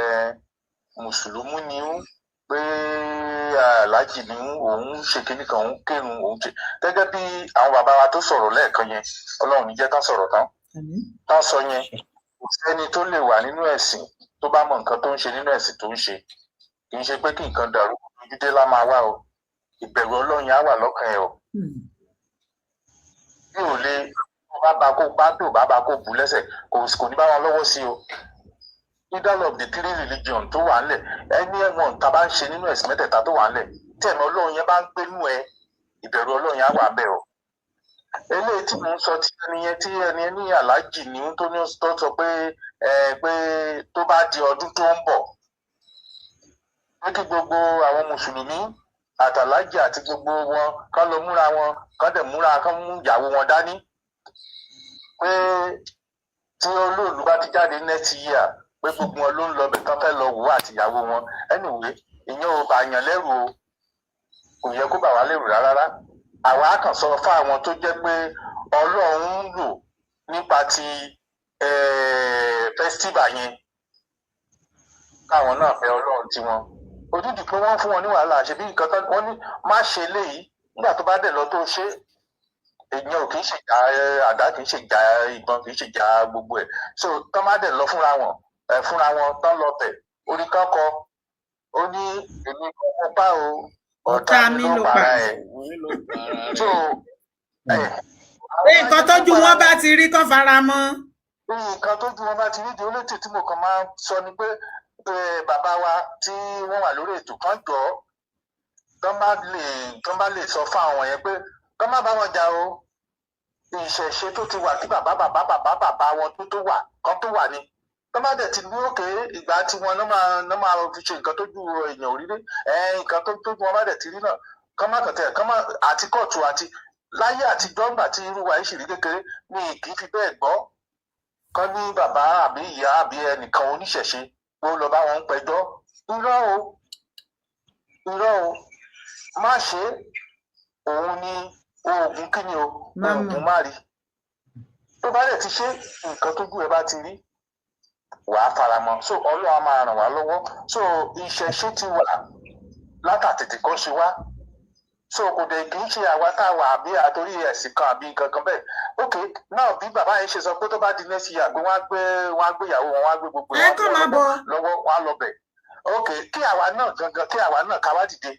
mùsùlùmí ni ó, pé aláàjì ni òun, ṣe kinní kan, òun kírun, òun ṣe gẹ́gẹ́ bí àwọn bàbá wa tó sọ̀rọ̀ lẹ́ẹ̀kan yẹn. Ọlọ́run ní jẹ́ ká sọ̀rọ̀ tán tán sọ yẹn. Kò sẹ́ni tó lè wà nínú ẹ̀sìn tó bá mọ nǹkan tó ń ṣe nínú ẹ̀sìn tó ń ṣe. Kì í ṣe pé kí nǹkan dàrú ojúdé lá máa wá o. Ìbẹ̀rù Ọlọ́run yẹn á wà lọ́kàn ẹ̀ o. Bí ò lè tó bá ba kó bá tó bá ba kó bù lẹ́sẹ̀, kò ní bá wọn lọ́wọ́ sí o. Leader of the three religion tó wà ńlẹ̀, ẹni ẹ̀wọ̀n tá a bá ń ṣe nínú ẹ̀sìn mẹ́tẹ̀ẹ̀ta tó wà ńlẹ̀, tí ẹ̀mí Ọlọ́run yẹn bá ń gbénú ẹ, ìbẹ̀rù Ọlọ́run yẹn á wà bẹ́ẹ̀ o. Eléyìí tí mò ń sọ, tí ẹni yẹn, tí ẹni yẹn ní aláàjì ní, tó ní tó sọ pé ẹ pé tó bá di ọdún tó ń bọ̀, pé kí gbogbo àwọn mùsùlùmí àtàlájì àti gbogbo wọn kán lọ múra wọn, kán dẹ̀ múra, kán mú ìyàwó wọn dání, pé tí olóòlù bá ti jáde next year, pé gbogbo wọn ló ń lọ bẹ̀ tán, fẹ́ lọ wò ó àti ìyàwó wọn. Anyway, ìyẹn ò bá yàn lẹ́rù o, kò yẹ kó bà wá lẹ́rù rárá. Àwa á kàn sọ fún àwọn tó jẹ́ pé Ọlọ́run ń lò nípa ti festival yẹn, káwọn náà fẹ́ Ọlọ́run tiwọn odidi, pé wọ́n fún wọn ní wàhálà. Ṣebí nǹkan tán wọ́n ní má ṣe léyìí, nígbà tó bá dẹ̀ lọ tó ṣe, èèyàn ò kì í ṣe ìjà àdá, kì í ṣe ìjà ìbọn, kì í ṣe ìjà gbogbo ẹ̀. So tán má dẹ̀ lọ fúnra wọn ẹ̀ fúnra wọn tán lọ bẹ̀, orí kan kọ, ó ní èmi kọ́ mo pa o, ọ̀tá mi ló para ẹ̀. So Nǹkan tójú wọn bá ti rí, kán fara mọ́. Nǹkan tójú wọn bá ti rí di olóòtú tí mo kàn máa ń sọ ni pé bàbá wa tí wọ́n wà lórí ètò kan, jọ tán bá lè sọ fún àwọn yẹn pé kán má bá wọn jà o. Ìṣẹ̀ṣe tó ti wà kí bàbá bàbá bàbá bàbá wọn tó wà kan tó wà ní, tán bá dẹ̀ ti ní òkè ìgbà tí wọn náà máa fi ṣe nǹkan tójú èèyàn ò rí rí nǹkan tó tójú wọn bá dẹ̀ ti rí náà, kán má kàn tẹ̀ kán má àti kóòtù àti láyé àtijọ́. Ńgbà tí irú wa yìí sì rí kékeré, mi kì í fi bẹ́ẹ̀ gbọ́ kán ní bàbá àbí ìyá àbí ẹnìkan oníṣẹ̀ṣe ó lọ bá wọn ń pẹjọ́. Irọ́ o, irọ́ o. Má ṣe òun ní oògùn kí ni o, oògùn má rí. Tó bá dẹ̀ ti ṣe nǹkan tójú ẹ bá ti rí, wàá faramọ́. So Ọlọ́run á máa ràn wá lọ́wọ́. So ìṣẹ̀ṣe ti wà látàtètè kọ́ ṣe wá. So kò dẹ̀ kì í ṣe àwa tá a wà àbí àtòrí ẹ̀sìn kan àbí nǹkan kan bẹ́ẹ̀. Ok, náà bí bàbá yẹn ṣe sọ pé tó bá di next year pé wọ́n á gbé ìyàwó wọn, wọ́n á gbé gbogbo ẹ kàn máa bọ̀ lọ́wọ́, wọ́n á lọ bẹ̀. Ok, kí àwa náà gangan, kí àwa náà ká wá dìde.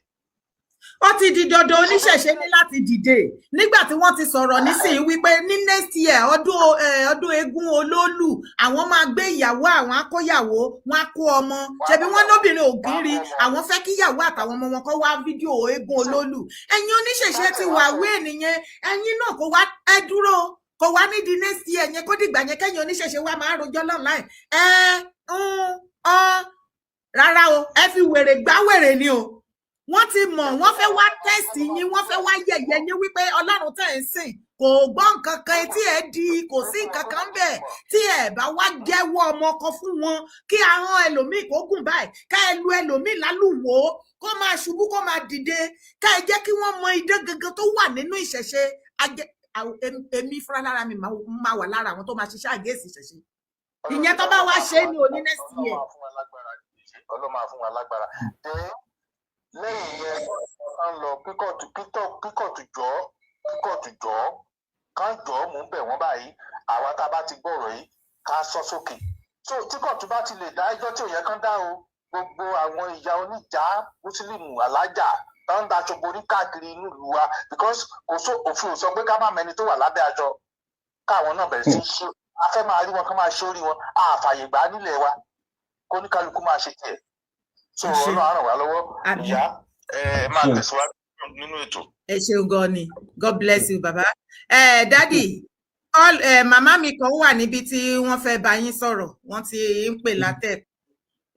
Ó ti di dandan, oníṣẹ̀ṣe ní láti dìde nígbà tí wọ́n ti sọ̀rọ̀ nísìnyí wípé ní next year, ọdún eégún olólù, àwọn máa gbé ìyàwó, àwọn akóyàwó wọn á kó ọmọ. Ṣebí wọn lóbìnrin ògiri, àwọn fẹ́ kíyàwó àtàwọn ọmọ wọn kó wá fídíò eégún olólù. Ẹ̀yin oníṣẹ̀ṣe ti wà wé nìyẹn. Ẹ̀yin náà kó wá, ẹ dúró, kó wá ní di next year yẹn, kó dìgbà yẹn kẹ́yìn oníṣẹ̀ṣe wa máa rojọ́ online ẹ ń ọ. Rárá o, ẹ fi wèrè gbá wèrè ni o. Wọ́n ti mọ̀, wọ́n fẹ́ wá test yín, wọ́n fẹ́ wá yẹ̀yẹ́ yín wípé Ọlọ́run tẹ̀ ń sìn kò gbọ́ nǹkan kan, etí ẹ̀ di, kò sí nǹkan kan bẹ́ẹ̀. Tí ẹ bá wá jẹ́wọ́ ọmọ ọkọ fún wọn, kí ahọ́n ẹlòmíì kó gùn báyìí, ká ẹ lu ẹlòmíì lálùwò, kó máa ṣubú, kó máa dìde, ká ẹ jẹ́ kí wọ́n mọ idán gangan tó wà nínú ìṣẹ̀ṣe. Èmi fúnra lára mi máa wà lára àwọn tó máa ṣiṣẹ́ àgéèsì ìṣẹ̀ṣe ìyẹn tó bá wá ṣe é ní òní next year. Ọlọ́run máa fún wa lágbára. Lẹ́yìn yẹn, kán lọ kíkọ̀tù kíkọ̀tù jọ, kíkọ̀tù jọ, kán jọ. Mò ń bẹ̀ wọ́n báyìí. Àwa tá a bá ti gbọ́rọ̀ yìí, ká sọ sókè. So tí kóòtù bá ti lè dá ẹjọ́ tí ò yẹ kán dá o, gbogbo àwọn ìyá oníjà mùsùlùmù alájà tó ń daṣọ borí káàkiri inú ìlú wa, because kò só òfin ò sọ pé ká má mẹni tó wà lábẹ́ aṣọ. Káwọn náà bẹ̀rẹ̀ sí í ṣe, a fẹ́ máa rí wọn kán máa ṣórí wọn, àfààyè gbà á nílẹ̀ wa, kó ní kálukú máa ṣe tiẹ̀. So Ẹ ṣé. Ọlọ́run á ràn wá lọ́wọ́. Àmín. Ìyá, ẹ máa tẹ̀síwájú nínú ètò. Ẹ ṣeun gan ni, God bless you, baba. Ẹ daddy all, ẹ màmá mi kan wà níbi tí wọ́n fẹ́ bá yín sọ̀rọ̀, wọ́n ti ń pè látẹ̀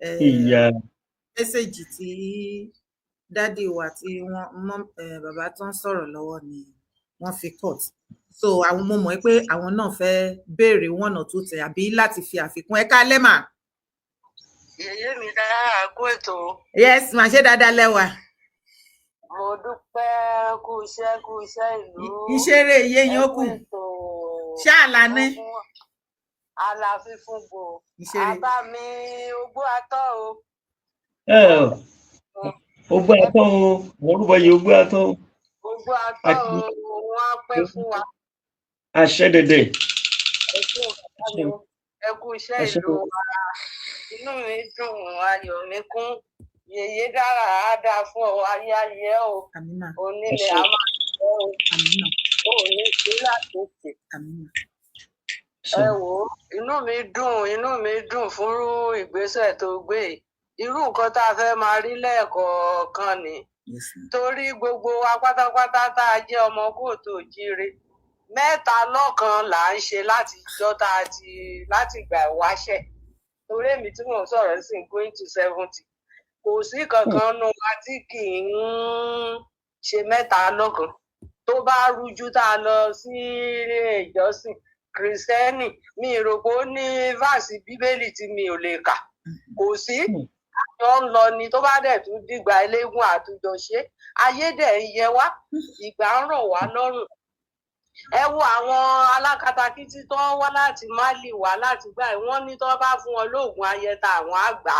ẹ. Ìyá. Message tí daddy wa tí wọ́n mọ bàbá tó ń sọ̀rọ̀ lọ́wọ́ ni wọ́n fi cut, so àwọn mo mọ̀ pé àwọn náà fẹ́ béèrè one or two things àbí láti fi àfikún. Ẹ káalẹ́ mà. Yèyé mi dára, kú ètò. Yes mà, ṣé dáadáa lẹ́wà? Mo dúpẹ́, kú iṣẹ́, kú iṣẹ́ ìlú. Ìṣeré iye yín ó Ẹ kù. kú ètò. Ṣáàlà ní. Ogun àlàáfíà fún gbò. Ìṣeré. Àbá mi ogbó atọ́ o. Ẹ ogbó atọ́ o, mo rúbọ yìí, ogbó atọ́ o. Ogbó atọ́ o, wọn á pẹ́ fún wa. Àṣẹ dẹdẹ. Ẹ kú bàbá mi o. Ẹ kú iṣẹ́ Ẹ ṣé ìlú o. wa. Inú mi dùn, ayọ̀ mi kún. Yèyé dára, á dáa fún ọ, ayé ayé o. Àmín mà. Onílẹ̀ Ẹ ṣé. á máa jẹ́ o. Àmín mà. Ò ní sí láti tì. Àmín mà. Ẹ wò ó, inú mi dùn, inú mi dùn fún ìgbésẹ̀ tó gbé yìí. Irú nǹkan tá a fẹ́ máa rí lẹ́ẹ̀kọ̀ọ̀kan ni. Yes ma. Torí gbogbo wa pátápátá tá a jẹ́ ọmọ kóòtù òjíire, mẹ́ta lọ́kan là ń ṣe láti ìjọ tá a ti láti ìgbà ìwáṣẹ̀. Torí èmi tí mò ń sọ̀rọ̀ sí going to 70, kò sí kankan nu wa tí kì í ṣe mẹ́ta lọ́kan. Tó bá rújú, tá a lọ sí ilé ìjọsìn Kìrìsìtẹ́nì, mi rò pé ó ní verse Bíbélì tí mi ò lè kà, kò sí. Àjọ ń lọ ni. Tó bá dẹ̀ tún dìgbà eléégún, àtúnjọ ṣe. Ayé dẹ̀ ń yẹ wá, ìgbà ń rọ̀ wá lọ́rùn. Ẹ wo àwọn alákatakítí tó ń wá láti Mali wá láti gbà ẹ, wọ́n ní tó bá fún wọn lóògùn ayẹta, àwọn àgbà.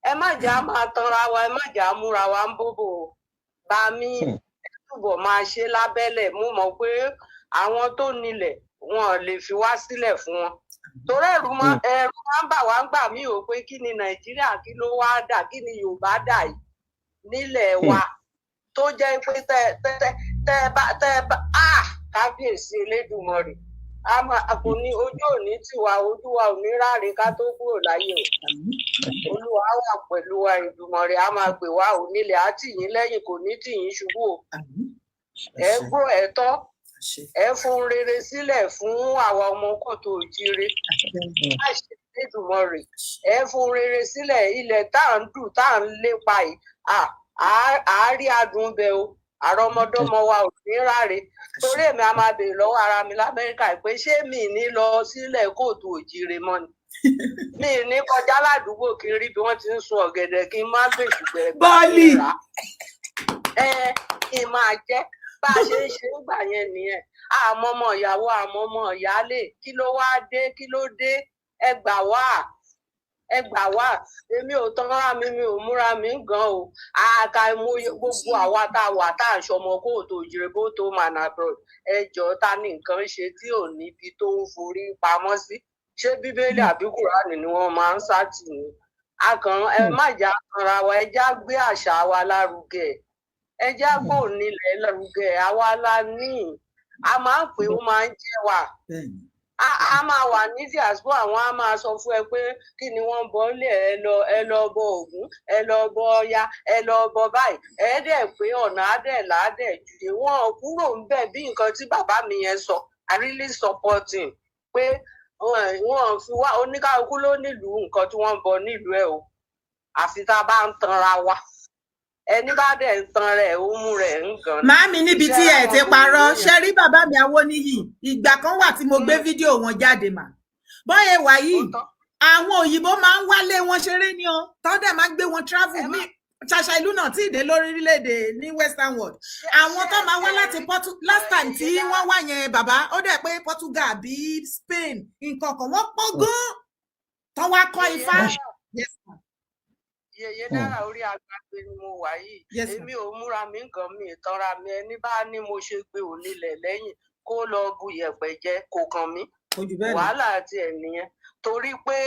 Ẹ má jẹ́ á máa tanra wa, ẹ má jẹ́ á múra wa ń bóbò o. Bá mi, ẹ túbọ̀ máa ṣe lábẹ́lẹ̀. Mo mọ̀ pé àwọn tó nílẹ̀ wọn ò lè fi wá sílẹ̀ fún wọn, torí ẹ̀rù máa ń bà wá ń gbà mí ò pé kí ni Nàìjíríà, kí ló wá dà, kí ni Yorùbá dà yìí nílẹ̀ wa, tó jẹ́ pé tẹ́ tẹ́ tẹ́ bá ah, kábíyèsí Elédùmarè, a máa kò ní ojú òní tiwa, ojú wa ò ní ráre ká tó kúrò láyé o. Olúwa wà pẹ̀lú wa, Ìdùmarè á máa gbè wá. Onílẹ̀ á tì yín lẹ́yìn, kò ní tì yín ṣubú o. Ẹ gbọ́ ẹ̀tọ́, ẹ fún rere sílẹ̀ fún àwa ọmọ kòtò òjíire, láṣẹ Elédùmarè. Ẹ fún rere sílẹ̀, ilẹ̀ tá à ń dù, tá à ń lépa yìí, à á rí adùn bẹ o. Àrọmọdọ́mọ wa ò ní ráre, torí èmi a máa béèrè lọ́wọ́ ara mi l'Amẹ́ríkà pé ṣé mi ní lọ sílẹ̀ kóòtù òjíire mọ́ ni? Mi ní kọjá ládùúgbò kí n rí bí wọ́n ti ń sun ọ̀gẹ̀dẹ̀, kí n má gbèsù gbẹ̀gbẹ̀. Bọ́ọ̀lì. Ẹ kí n máa jẹ́ bá a ṣe ń ṣe ń gbà yẹn nìyẹn. Àmọ́ ọmọ ìyàwó, àmọ́ ọmọ ìyáálé, kí ló wá dé? Kí ló dé? Ẹ gbà wá, ẹ gbà wá. Èmi ò tanra mi, mi ò múra mi ń gan o. Àkà ìmọye gbogbo àwa tá a wà tá à ń ṣọmọ kóòtù òjìrè bó tó man abroad, ẹ jọ, ta ní nǹkan ṣe tí ò níbi tó ń forí pamọ́ sí? Ṣé Bíbélì àbí Kùránì ni wọ́n máa ń sátì ní akàn? Ẹ má jà tanra wa, ẹ já gbé àṣà wa lárugẹ, ẹ já gbó nílẹ̀ lárugẹ. Àwa la ní, a máa ń pè, ó máa ń jẹ́ wa. A máa wà ní diaspora, àwọn á máa sọ fún ẹ pé kí ni wọ́n ń bọ nílé ẹ lọ, ẹ lọ bọ Ògún, ẹ lọ bọ Ọya, ẹ lọ bọ báyìí. Ẹ dẹ̀ pé ọ̀nà á dẹ̀ làádẹ̀ jùlẹ wọn kúrò ń bẹ̀. Bí nǹkan tí bàbá mi yẹn sọ, I really support him pé wọn fi wá. Oníkálukú ló nílùú nǹkan tí wọ́n ń bọ nílùú ẹ̀ o, àfi tá a bá ń tanra wa. Ẹni bá dẹ̀ ń tan rẹ̀, ó mú rẹ̀ ń gan ni. Màámi, níbi tí ẹ ti parọ́, ṣe rí bàbá mi Awóníyì, ìgbà kan wà tí mo gbé fídíò wọn jáde mà. Bọ́yẹ̀ wà yìí, àwọn òyìnbó máa ń wálé wọn ṣeré ni o, tọ́ dẹ̀ máa ń gbé wọn travel ní ṣàṣà ìlú náà tí ìdè lórílẹ̀‐èdè ní western world. Àwọn tó máa wá láti last time tí wọ́n wá yẹn, bàbá, ó dẹ̀ pé Portugal àbí Spain, nǹkan kan, wọ́n pọ̀ gan-an tán wá kọ́ ifá. Yes, ma'am. Yèyé dára, orí agbágbé ni mo wà yìí. Yes, ma'am. Èmi ò múra mi nǹkan, mi ìtanra mi. Ẹni bá ní mo ṣe gbé onílẹ̀ lẹ́yìn, kó lọ bu yẹ̀pẹ̀ jẹ, kò kàn mí. Kò jù bẹ́ẹ̀ lọ. Wàhálà ti ẹ̀ nìyẹn, torí pé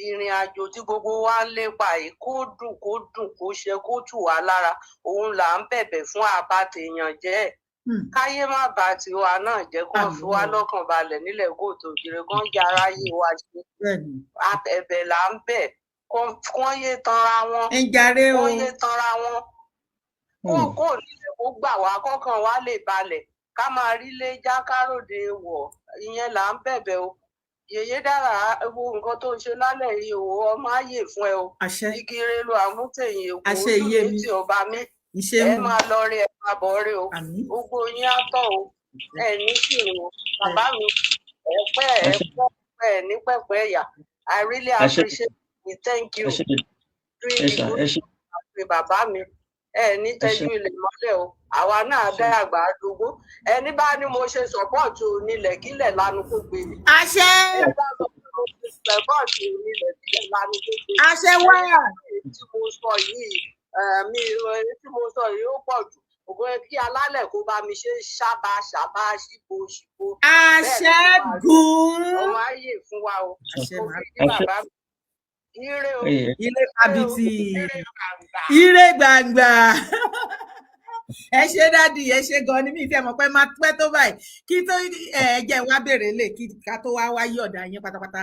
ìrìn àjò tí gbogbo wa ń lépa yìí, kó dùn, kó dùn, kó ṣe, kó tù wá lára, òun là ń bẹ̀bẹ̀ fún. Àbátèèyàn jẹ́. Káyé má bà tiwa náà jẹ́, kán fi wá lọ́kàn balẹ̀ nílẹ̀ kóòtù òjìrè, kán jẹ́ aráyé wa ṣe. Ẹ̀bẹ̀ là ń bẹ̀, kán yé tanra wọn. Ń jàre o. Kán yé tanra wọn, kó nílẹ̀ kó gbà wá, kọ́kàn wá lè balẹ̀, ká máa rí lé jákàròdé wọ̀. Ìyẹn là ń bẹ̀bẹ̀ o. Yèyé dára, wo nǹkan tó ń ṣe lálẹ́ yìí o, ọmọ ayé fún ẹ o. Àṣẹ. Igi relu àmútẹ̀yìn èkó. Àṣẹ. Ojú Iye mi mi. tí ọba mi. Ìṣe Ẹ mu. máa lọ rí, ẹ máa bọ̀ rí o. Àmín. Gbogbo yín á tọ̀ o, ẹ ní kìrìn o. Bàbá mi, ẹ pẹ́, ẹ pẹ́, ẹ ní pẹ́pẹ́ ẹ̀yà. I really Àṣẹ. appreciate it, thank you. Ẹ ṣe. Doing Ẹ the ṣe. good Ẹ ṣe. pé bàbá mi, ẹ ní tẹ́jú ilẹ̀ mọ́lẹ̀ o. Àwa náà dá àgbà àdúgbò. Ẹni bá ní mo ṣe support onílẹ̀ kílẹ̀ lanu kó gbé mi. Àṣẹ. Ẹni bá sọ pé mo ṣe support onílẹ̀ kílẹ̀ lanu kó gbé mi. Àṣẹ wá. Èyí tí mo sọ yìí, mi èyí tí mo sọ yìí ó pọ̀ jù. Ògo kí alálẹ̀ kó bá mi ṣe ṣábà ṣábà, ṣíbo ṣíbo. Àṣẹ gùn. Ọmọ ayé fún wa o. Àṣẹ. Mo Màá fi kí bàbá mi, ire o. Ire kàbìtì, ire gbàngbà. Ẹ ṣe, daddy, ẹ ṣe gan ni. Mi ìfẹ́ mọ̀ pé máa pẹ́ tó báyìí kí tó ẹ jẹ́ wá béèrè lè kí ká tó wá wáyé ọ̀dà yín pátápátá.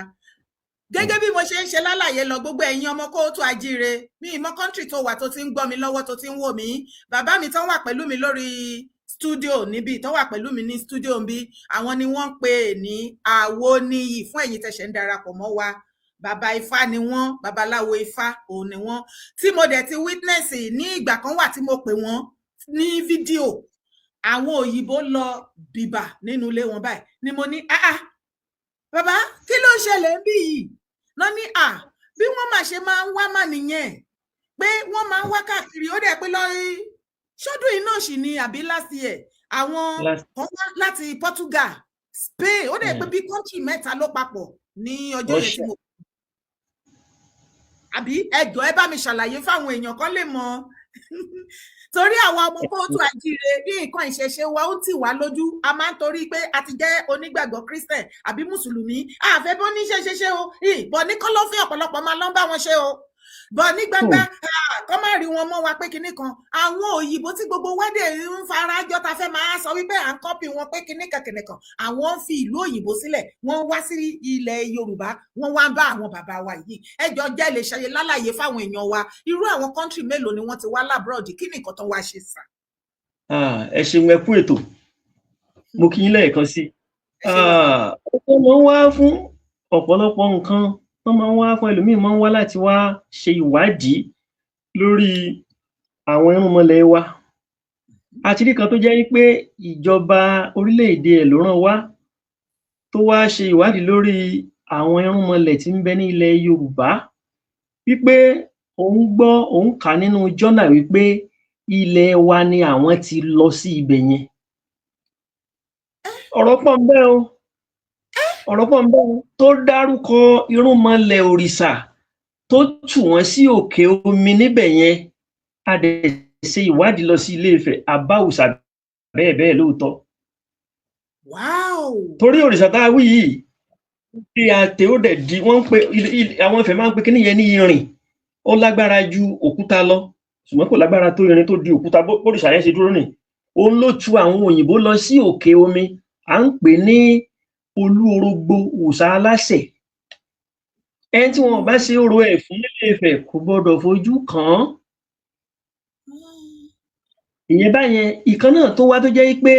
Gẹ́gẹ́ bí mo ṣe ń ṣe lálàyé lọ, gbogbo ẹ̀yin ọmọ kóòtù àjíire, mi ìmọ̀ country tó wà tó ti ń gbọ́ mi lọ́wọ́, tó ti ń wò mí, bàbá mi tán wà pẹ̀lú mi lórí studio níbí, tán wà pẹ̀lú mi ní studio níbí, àwọn ni wọ́n ń pè ní Àwọníyì. Fún ẹ̀yin tẹ̀sẹ̀ ń darapọ̀ mọ́ wa, bàbá ifá ni wọ́n, babaláwo ifá òun ni wọ́n, tí mo dẹ̀ ti witness ní ìgbà kan wà tí mo pè wọ́n ní fídíò. Àwọn òyìnbó lọ bìbà nínú ilé wọn báyìí ni mo ní, "Ah ah, bàbá, kí ló ń ṣẹlẹ̀ ń bí yìí?" Lọ ní à bí wọ́n máa ṣe máa ń wá mà nìyẹn, pé wọ́n máa ń wá káàkiri. Ó dẹ̀ pé lórí ṣọ́dún yìí náà sì ni àbí last year, àwọn kan wá láti Portugal, Spain, ó dẹ̀ pé bí country mẹ́ta ló papọ̀ ní ọjọ́ yẹn tí mo àbí. Ẹjọ́, ẹ bá mi ṣàlàyé fáwọn èèyàn kan lè mọ̀, torí àwọn ọmọ kóòtù àjíire bí nǹkan ìṣẹ̀ṣe wa ó tì wá lójú. A máa ń torí pé a ti jẹ́ onígbàgbọ́ Christian àbí mùsùlùmí, àfẹ́ bó ní ṣe ṣe ṣe o, bọ̀ ní kọ́lọ́fín ọ̀pọ̀lọpọ̀ máa lọ ń bá wọn ṣe o, bọ̀ ní gbangba kọ́ má rí wọn mọ́ wa pé kinní kan. Àwọn òyìnbó tí gbogbo wẹ́dẹ̀ ń fara jọ ta fẹ́ máa sọ wípé à ń copy wọn pé kinní kan kinní kan, àwọn ń fi ìlú òyìnbó sílẹ̀, wọ́n wá sí ilẹ̀ Yorùbá, wọ́n wá ń bá àwọn bàbá wa yìí. Ẹjọ́ jẹ́ lè ṣe lálàyé fáwọn èèyàn wa, irú àwọn country mélòó ni wọ́n ti wá l'abroad? Kí ni nǹkan tó wá ṣe sà? Ẹ ṣeun, ẹ kú ètò. Mo kí yín lẹ́ẹ̀kan sí i. Ó máa ń wá fún ọ̀pọ̀lọpọ̀ nǹkan. Wọ́n máa ń wá fún, ẹlòmíín máa ń wá láti wá ṣe ìwádìí lórí àwọn irúnmọlẹ̀ wa. Àti rí kan tó jẹ́ wípé ìjọba orílẹ̀-èdè ẹ̀ ló rán wá, tó wá ṣe ìwádìí lórí àwọn irúnmọlẹ̀ tí ń bẹ ní ilẹ̀ Yorùbá, wípé òun gbọ́, òun kà á nínú journal wípé ilẹ̀ wa ni àwọn ti lọ sí ibẹ̀ yẹn. Ọ̀rọ̀ pọ̀ ńbẹ̀ o, ọ̀rọ̀ pọ̀ ńbẹ̀ o, tó dárúkọ irúnmọlẹ̀ òrìṣà tó tù wọ́n sí òkè omi níbẹ̀ yẹn. A dẹ̀ ṣe ìwádìí lọ sí Ilé Ifẹ̀, a bá òòṣà bẹ́ẹ̀ bẹ́ẹ̀ lóòótọ́. Torí òrìṣà tá a wí yìí bí àtẹ, ó dẹ̀ di wọ́n ń pe àwọn Ifẹ̀ máa ń pe kíní yẹn ní irin. Ó lágbára ju òkúta lọ, ṣùgbọ́n kò lágbára tó irin tó di òkúta. Bórìṣà yẹn ṣe dúró nì, òun ló tu àwọn òyìnbó lọ sí òkè omi. À ń pè ní Olúorogbo, òòṣà aláṣẹ. Ẹni tí wọn ò bá ṣe orò ẹ̀ fún nílé Ifẹ̀ kò gbọdọ̀ fojú kàn án. Ìyẹn báyẹn. Ìkan náà tó wá tó jẹ́ pé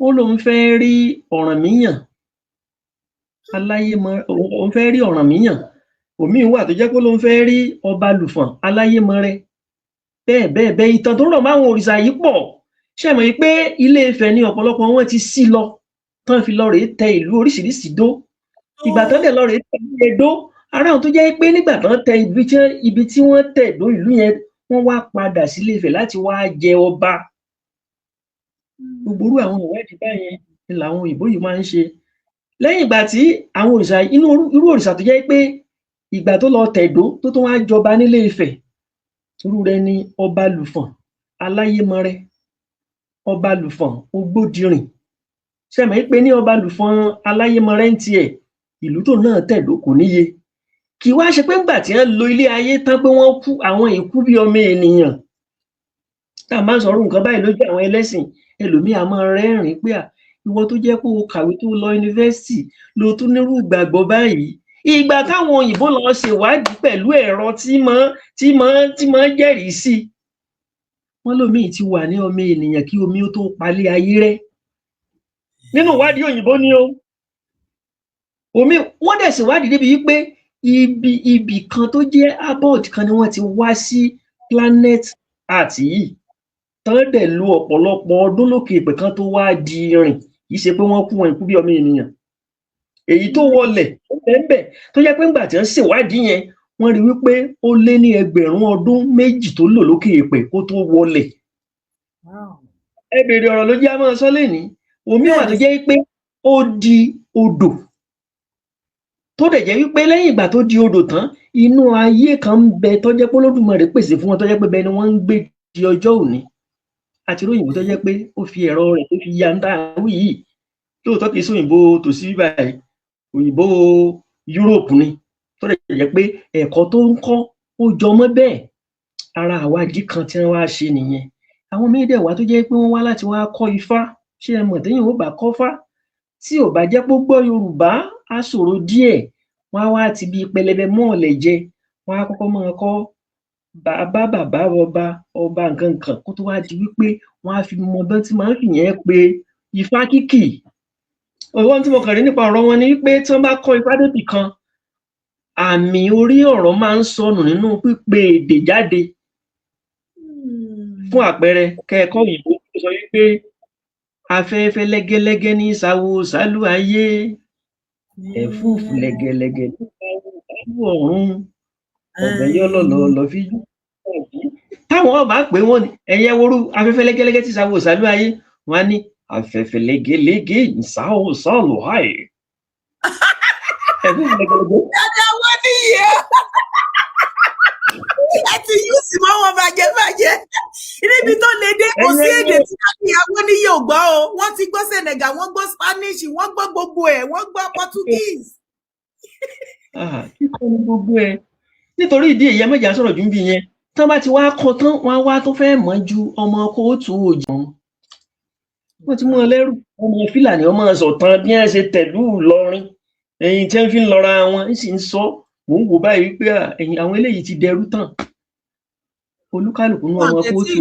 ó lóun fẹ́ rí Ọ̀rànmíyàn aláyémọ, òun fẹ́ rí Ọ̀rànmíyàn. Òmíì wà tó jẹ́ pé ó lóun fẹ́ rí Ọba Lùfọ̀n aláyémọrẹ, bẹ́ẹ̀ bẹ́ẹ̀ bẹ́ẹ̀. Ìtàn tó rọ̀ máwọn òrìṣà yìí pọ̀. Ṣé mọ̀ pé Ilé Ifẹ̀ ni ọ̀pọ̀lọpọ̀ wọn ti sí lọ, tán fi lọ rèé tẹ ìlú oríṣiríṣi dó. Ìgbà tán dẹ̀ lọ rèé tẹ ìlú yẹn dó, ará àwọn tó jẹ́ pé nígbà tán tẹ ibi tí wọ́n tẹ̀ dó ìlú yẹn, wọ́n wá padà sí Ilé Ifẹ̀ láti wá jẹ ọba. Gbogbo irú àwọn ìwádìí báyẹn ni làwọn òyìnbó yìí máa ń ṣe. Lẹ́yìn ìgbà tí àwọn òrìṣà inú irú òrìṣà tó jẹ́ pé ìgbà tó lọ tẹ̀dó tó tún wá jọba nílé Ifẹ̀, irú rẹ̀ ni Ọba Lùfọ̀n aláyémọrẹ, Ọba Lùfọ̀n Ogbódirìn. Ṣe mọ̀ pé ní Ọba Lùfọ̀n aláyémọrẹ ń tiẹ̀, ìlú tó náà tẹ̀dó kò níye. Kì í wá ṣe pé ńgbà tí wọ́n lo ilé ayé tán pé wọ́n kú, àwọn ìkú bí ọmọ ènìyàn. Tá a máa ń sọ̀rọ̀ nǹkan báyìí lójú àwọn ẹlẹ́sìn, ẹlòmíì á máa rẹ́rìn-ín pé à, ìwọ tó jẹ́ pé o kàwé tó lọ yunifásítì ló tún nírú ìgbàgbọ́ báyìí. Ìgbà táwọn òyìnbó lọ ṣèwádìí pẹ̀lú ẹ̀rọ tí mọ́ jẹ́rìí sí, wọ́n lómiì ti wà ní ọmọ ènìyàn kí omi ó tó palẹ̀ ayé rẹ́. Nínú ìwádìí òyìnbó ni o. Omi wọ́n dẹ̀ ṣèwádìí débi wípé ibì kan tó jẹ́ abode kan ni wọ́n ti wá sí planet Earth yìí, tán dẹ̀ lo ọ̀pọ̀lọpọ̀ ọdún lókè èèpẹ̀ kan tó wá di rìn. Kì í ṣe pé wọ́n kú, wọn kú bí ọmọ ènìyàn. Èyí tó wọlẹ̀ ó bẹ́ẹ̀ tó jẹ́ pé ńgbà tí wọ́n ṣèwádìí yẹn, wọ́n rí wípé ó lé ní 2,000 ọdún tó lò lókè èèpẹ̀ kó tó wọlẹ̀. Ẹ bèrè ọ̀rọ̀ ló jẹ́ á máa sọ lénìí. Omi wà tó jẹ́ pé ó di odò, tó dẹ̀ jẹ́ wípé lẹ́yìn ìgbà tó di odò tán, inú ayé kan ń bẹ tó jẹ́ pé Olódùmarè pèsè fún wọn, tó jẹ́ pé bẹ́ẹ̀ ni wọ́n ń gbé di ọjọ́ òní. Àti róyìnbó tó jẹ́ pé ó fi ẹ̀rọ rẹ̀ tó fi ya ń tà wí yìí. Lóòótọ́, kì í sóyìnbó tòsí báyìí, òyìnbó Yúróòpù ni, tó dẹ̀ jẹ́ pé ẹ̀kọ́ tó ń kọ́ ó jọmọ́ bẹ́ẹ̀. Ara àwádìí kan tí wọ́n wá ṣe nìyẹn. Àwọn míì dẹ̀ wá tó jẹ́ pé wọ́n wá láti wá kọ́ Ifá. Ṣé ẹ mọ̀, téèyàn ò bá kọ́fá, tí ò bá jẹ́ pé ó gbọ́ Yorùbá, á ṣòro díẹ̀. Wọ́n á wá ti bí pẹlẹbẹ mọ́ ọ̀lẹ̀ jẹ, wọ́n á kọ́kọ́ máa kọ́ bàbá bàbá, ọba ọba, nǹkan nǹkan, kó tó wá di wípé wọ́n á fi mọ bọ́n tí máa ń fìyẹn pe Ifá kíkì. Ohun tí mo kàn rí nípa ọ̀rọ̀ wọn ni wípé tí wọ́n bá kọ́ Ifá débì kan, àmì orí ọ̀rọ̀ máa ń sọnù nínú pípe èdè jáde. Fún àpẹẹrẹ, kẹ́ ẹ kọ́ òyìnbó tó sọ wípé afẹ́fẹ́ lẹ́gẹ́lẹ́gẹ́ ní sáwó sálú ayé, ẹ̀fúùfù lẹ̀gẹ̀lẹ̀gẹ̀ ní sáwó sálú ọ̀run, ọ̀bẹ yọ́lọ́lọ́ fi jú. Táwọn ọba pé wọ́n ní ẹ̀yẹ worú afẹ́fẹ́ lẹ́gẹ́lẹ́gẹ́ tí sáwó sálú ayé, wọ́n á ní afẹ́fẹ́ lẹ́gẹ́lẹ́gẹ́ ìsáwó sálù ayé, ẹ̀fúùfù lẹ́gẹ́lẹ́gẹ́. Dada wọ́n nìyẹn, ẹ ti yúùsì mọ́ wọn bàjẹ́ bàjẹ́ níbi tó lè dé. Kò sí èdè tí kábíyàwó ní yóò gbọ́ o. Wọ́n ti gbọ́ Senegal, wọ́n gbọ́ Spanish, wọ́n gbọ́ gbogbo ẹ̀, wọ́n gbọ́ Portuguese. Kíkọ́ ni gbogbo ẹ̀. Nítorí ìdí èyí, ẹ má jà sọ̀rọ̀ jù ń bí yẹn. Tán bá ti wá kọ tán, wọ́n á wá tó fẹ́ mọ̀ ju ọmọ kóòtù òjì wọ́n ti mú ọ lẹ́rù. Ọmọ Fílàní ọmọ sọ̀tàn bí wọ́n ṣe tẹ̀lú Ìlọrin, ẹ̀yìn tí wọ́n fi ń lọ́ra wọn ń sì ń sọ. Mò ń wò báyìí wípé ẹ̀yìn àwọn eléyìí ti dẹrú tán, olúkálùkù ní ọmọ kóòtù.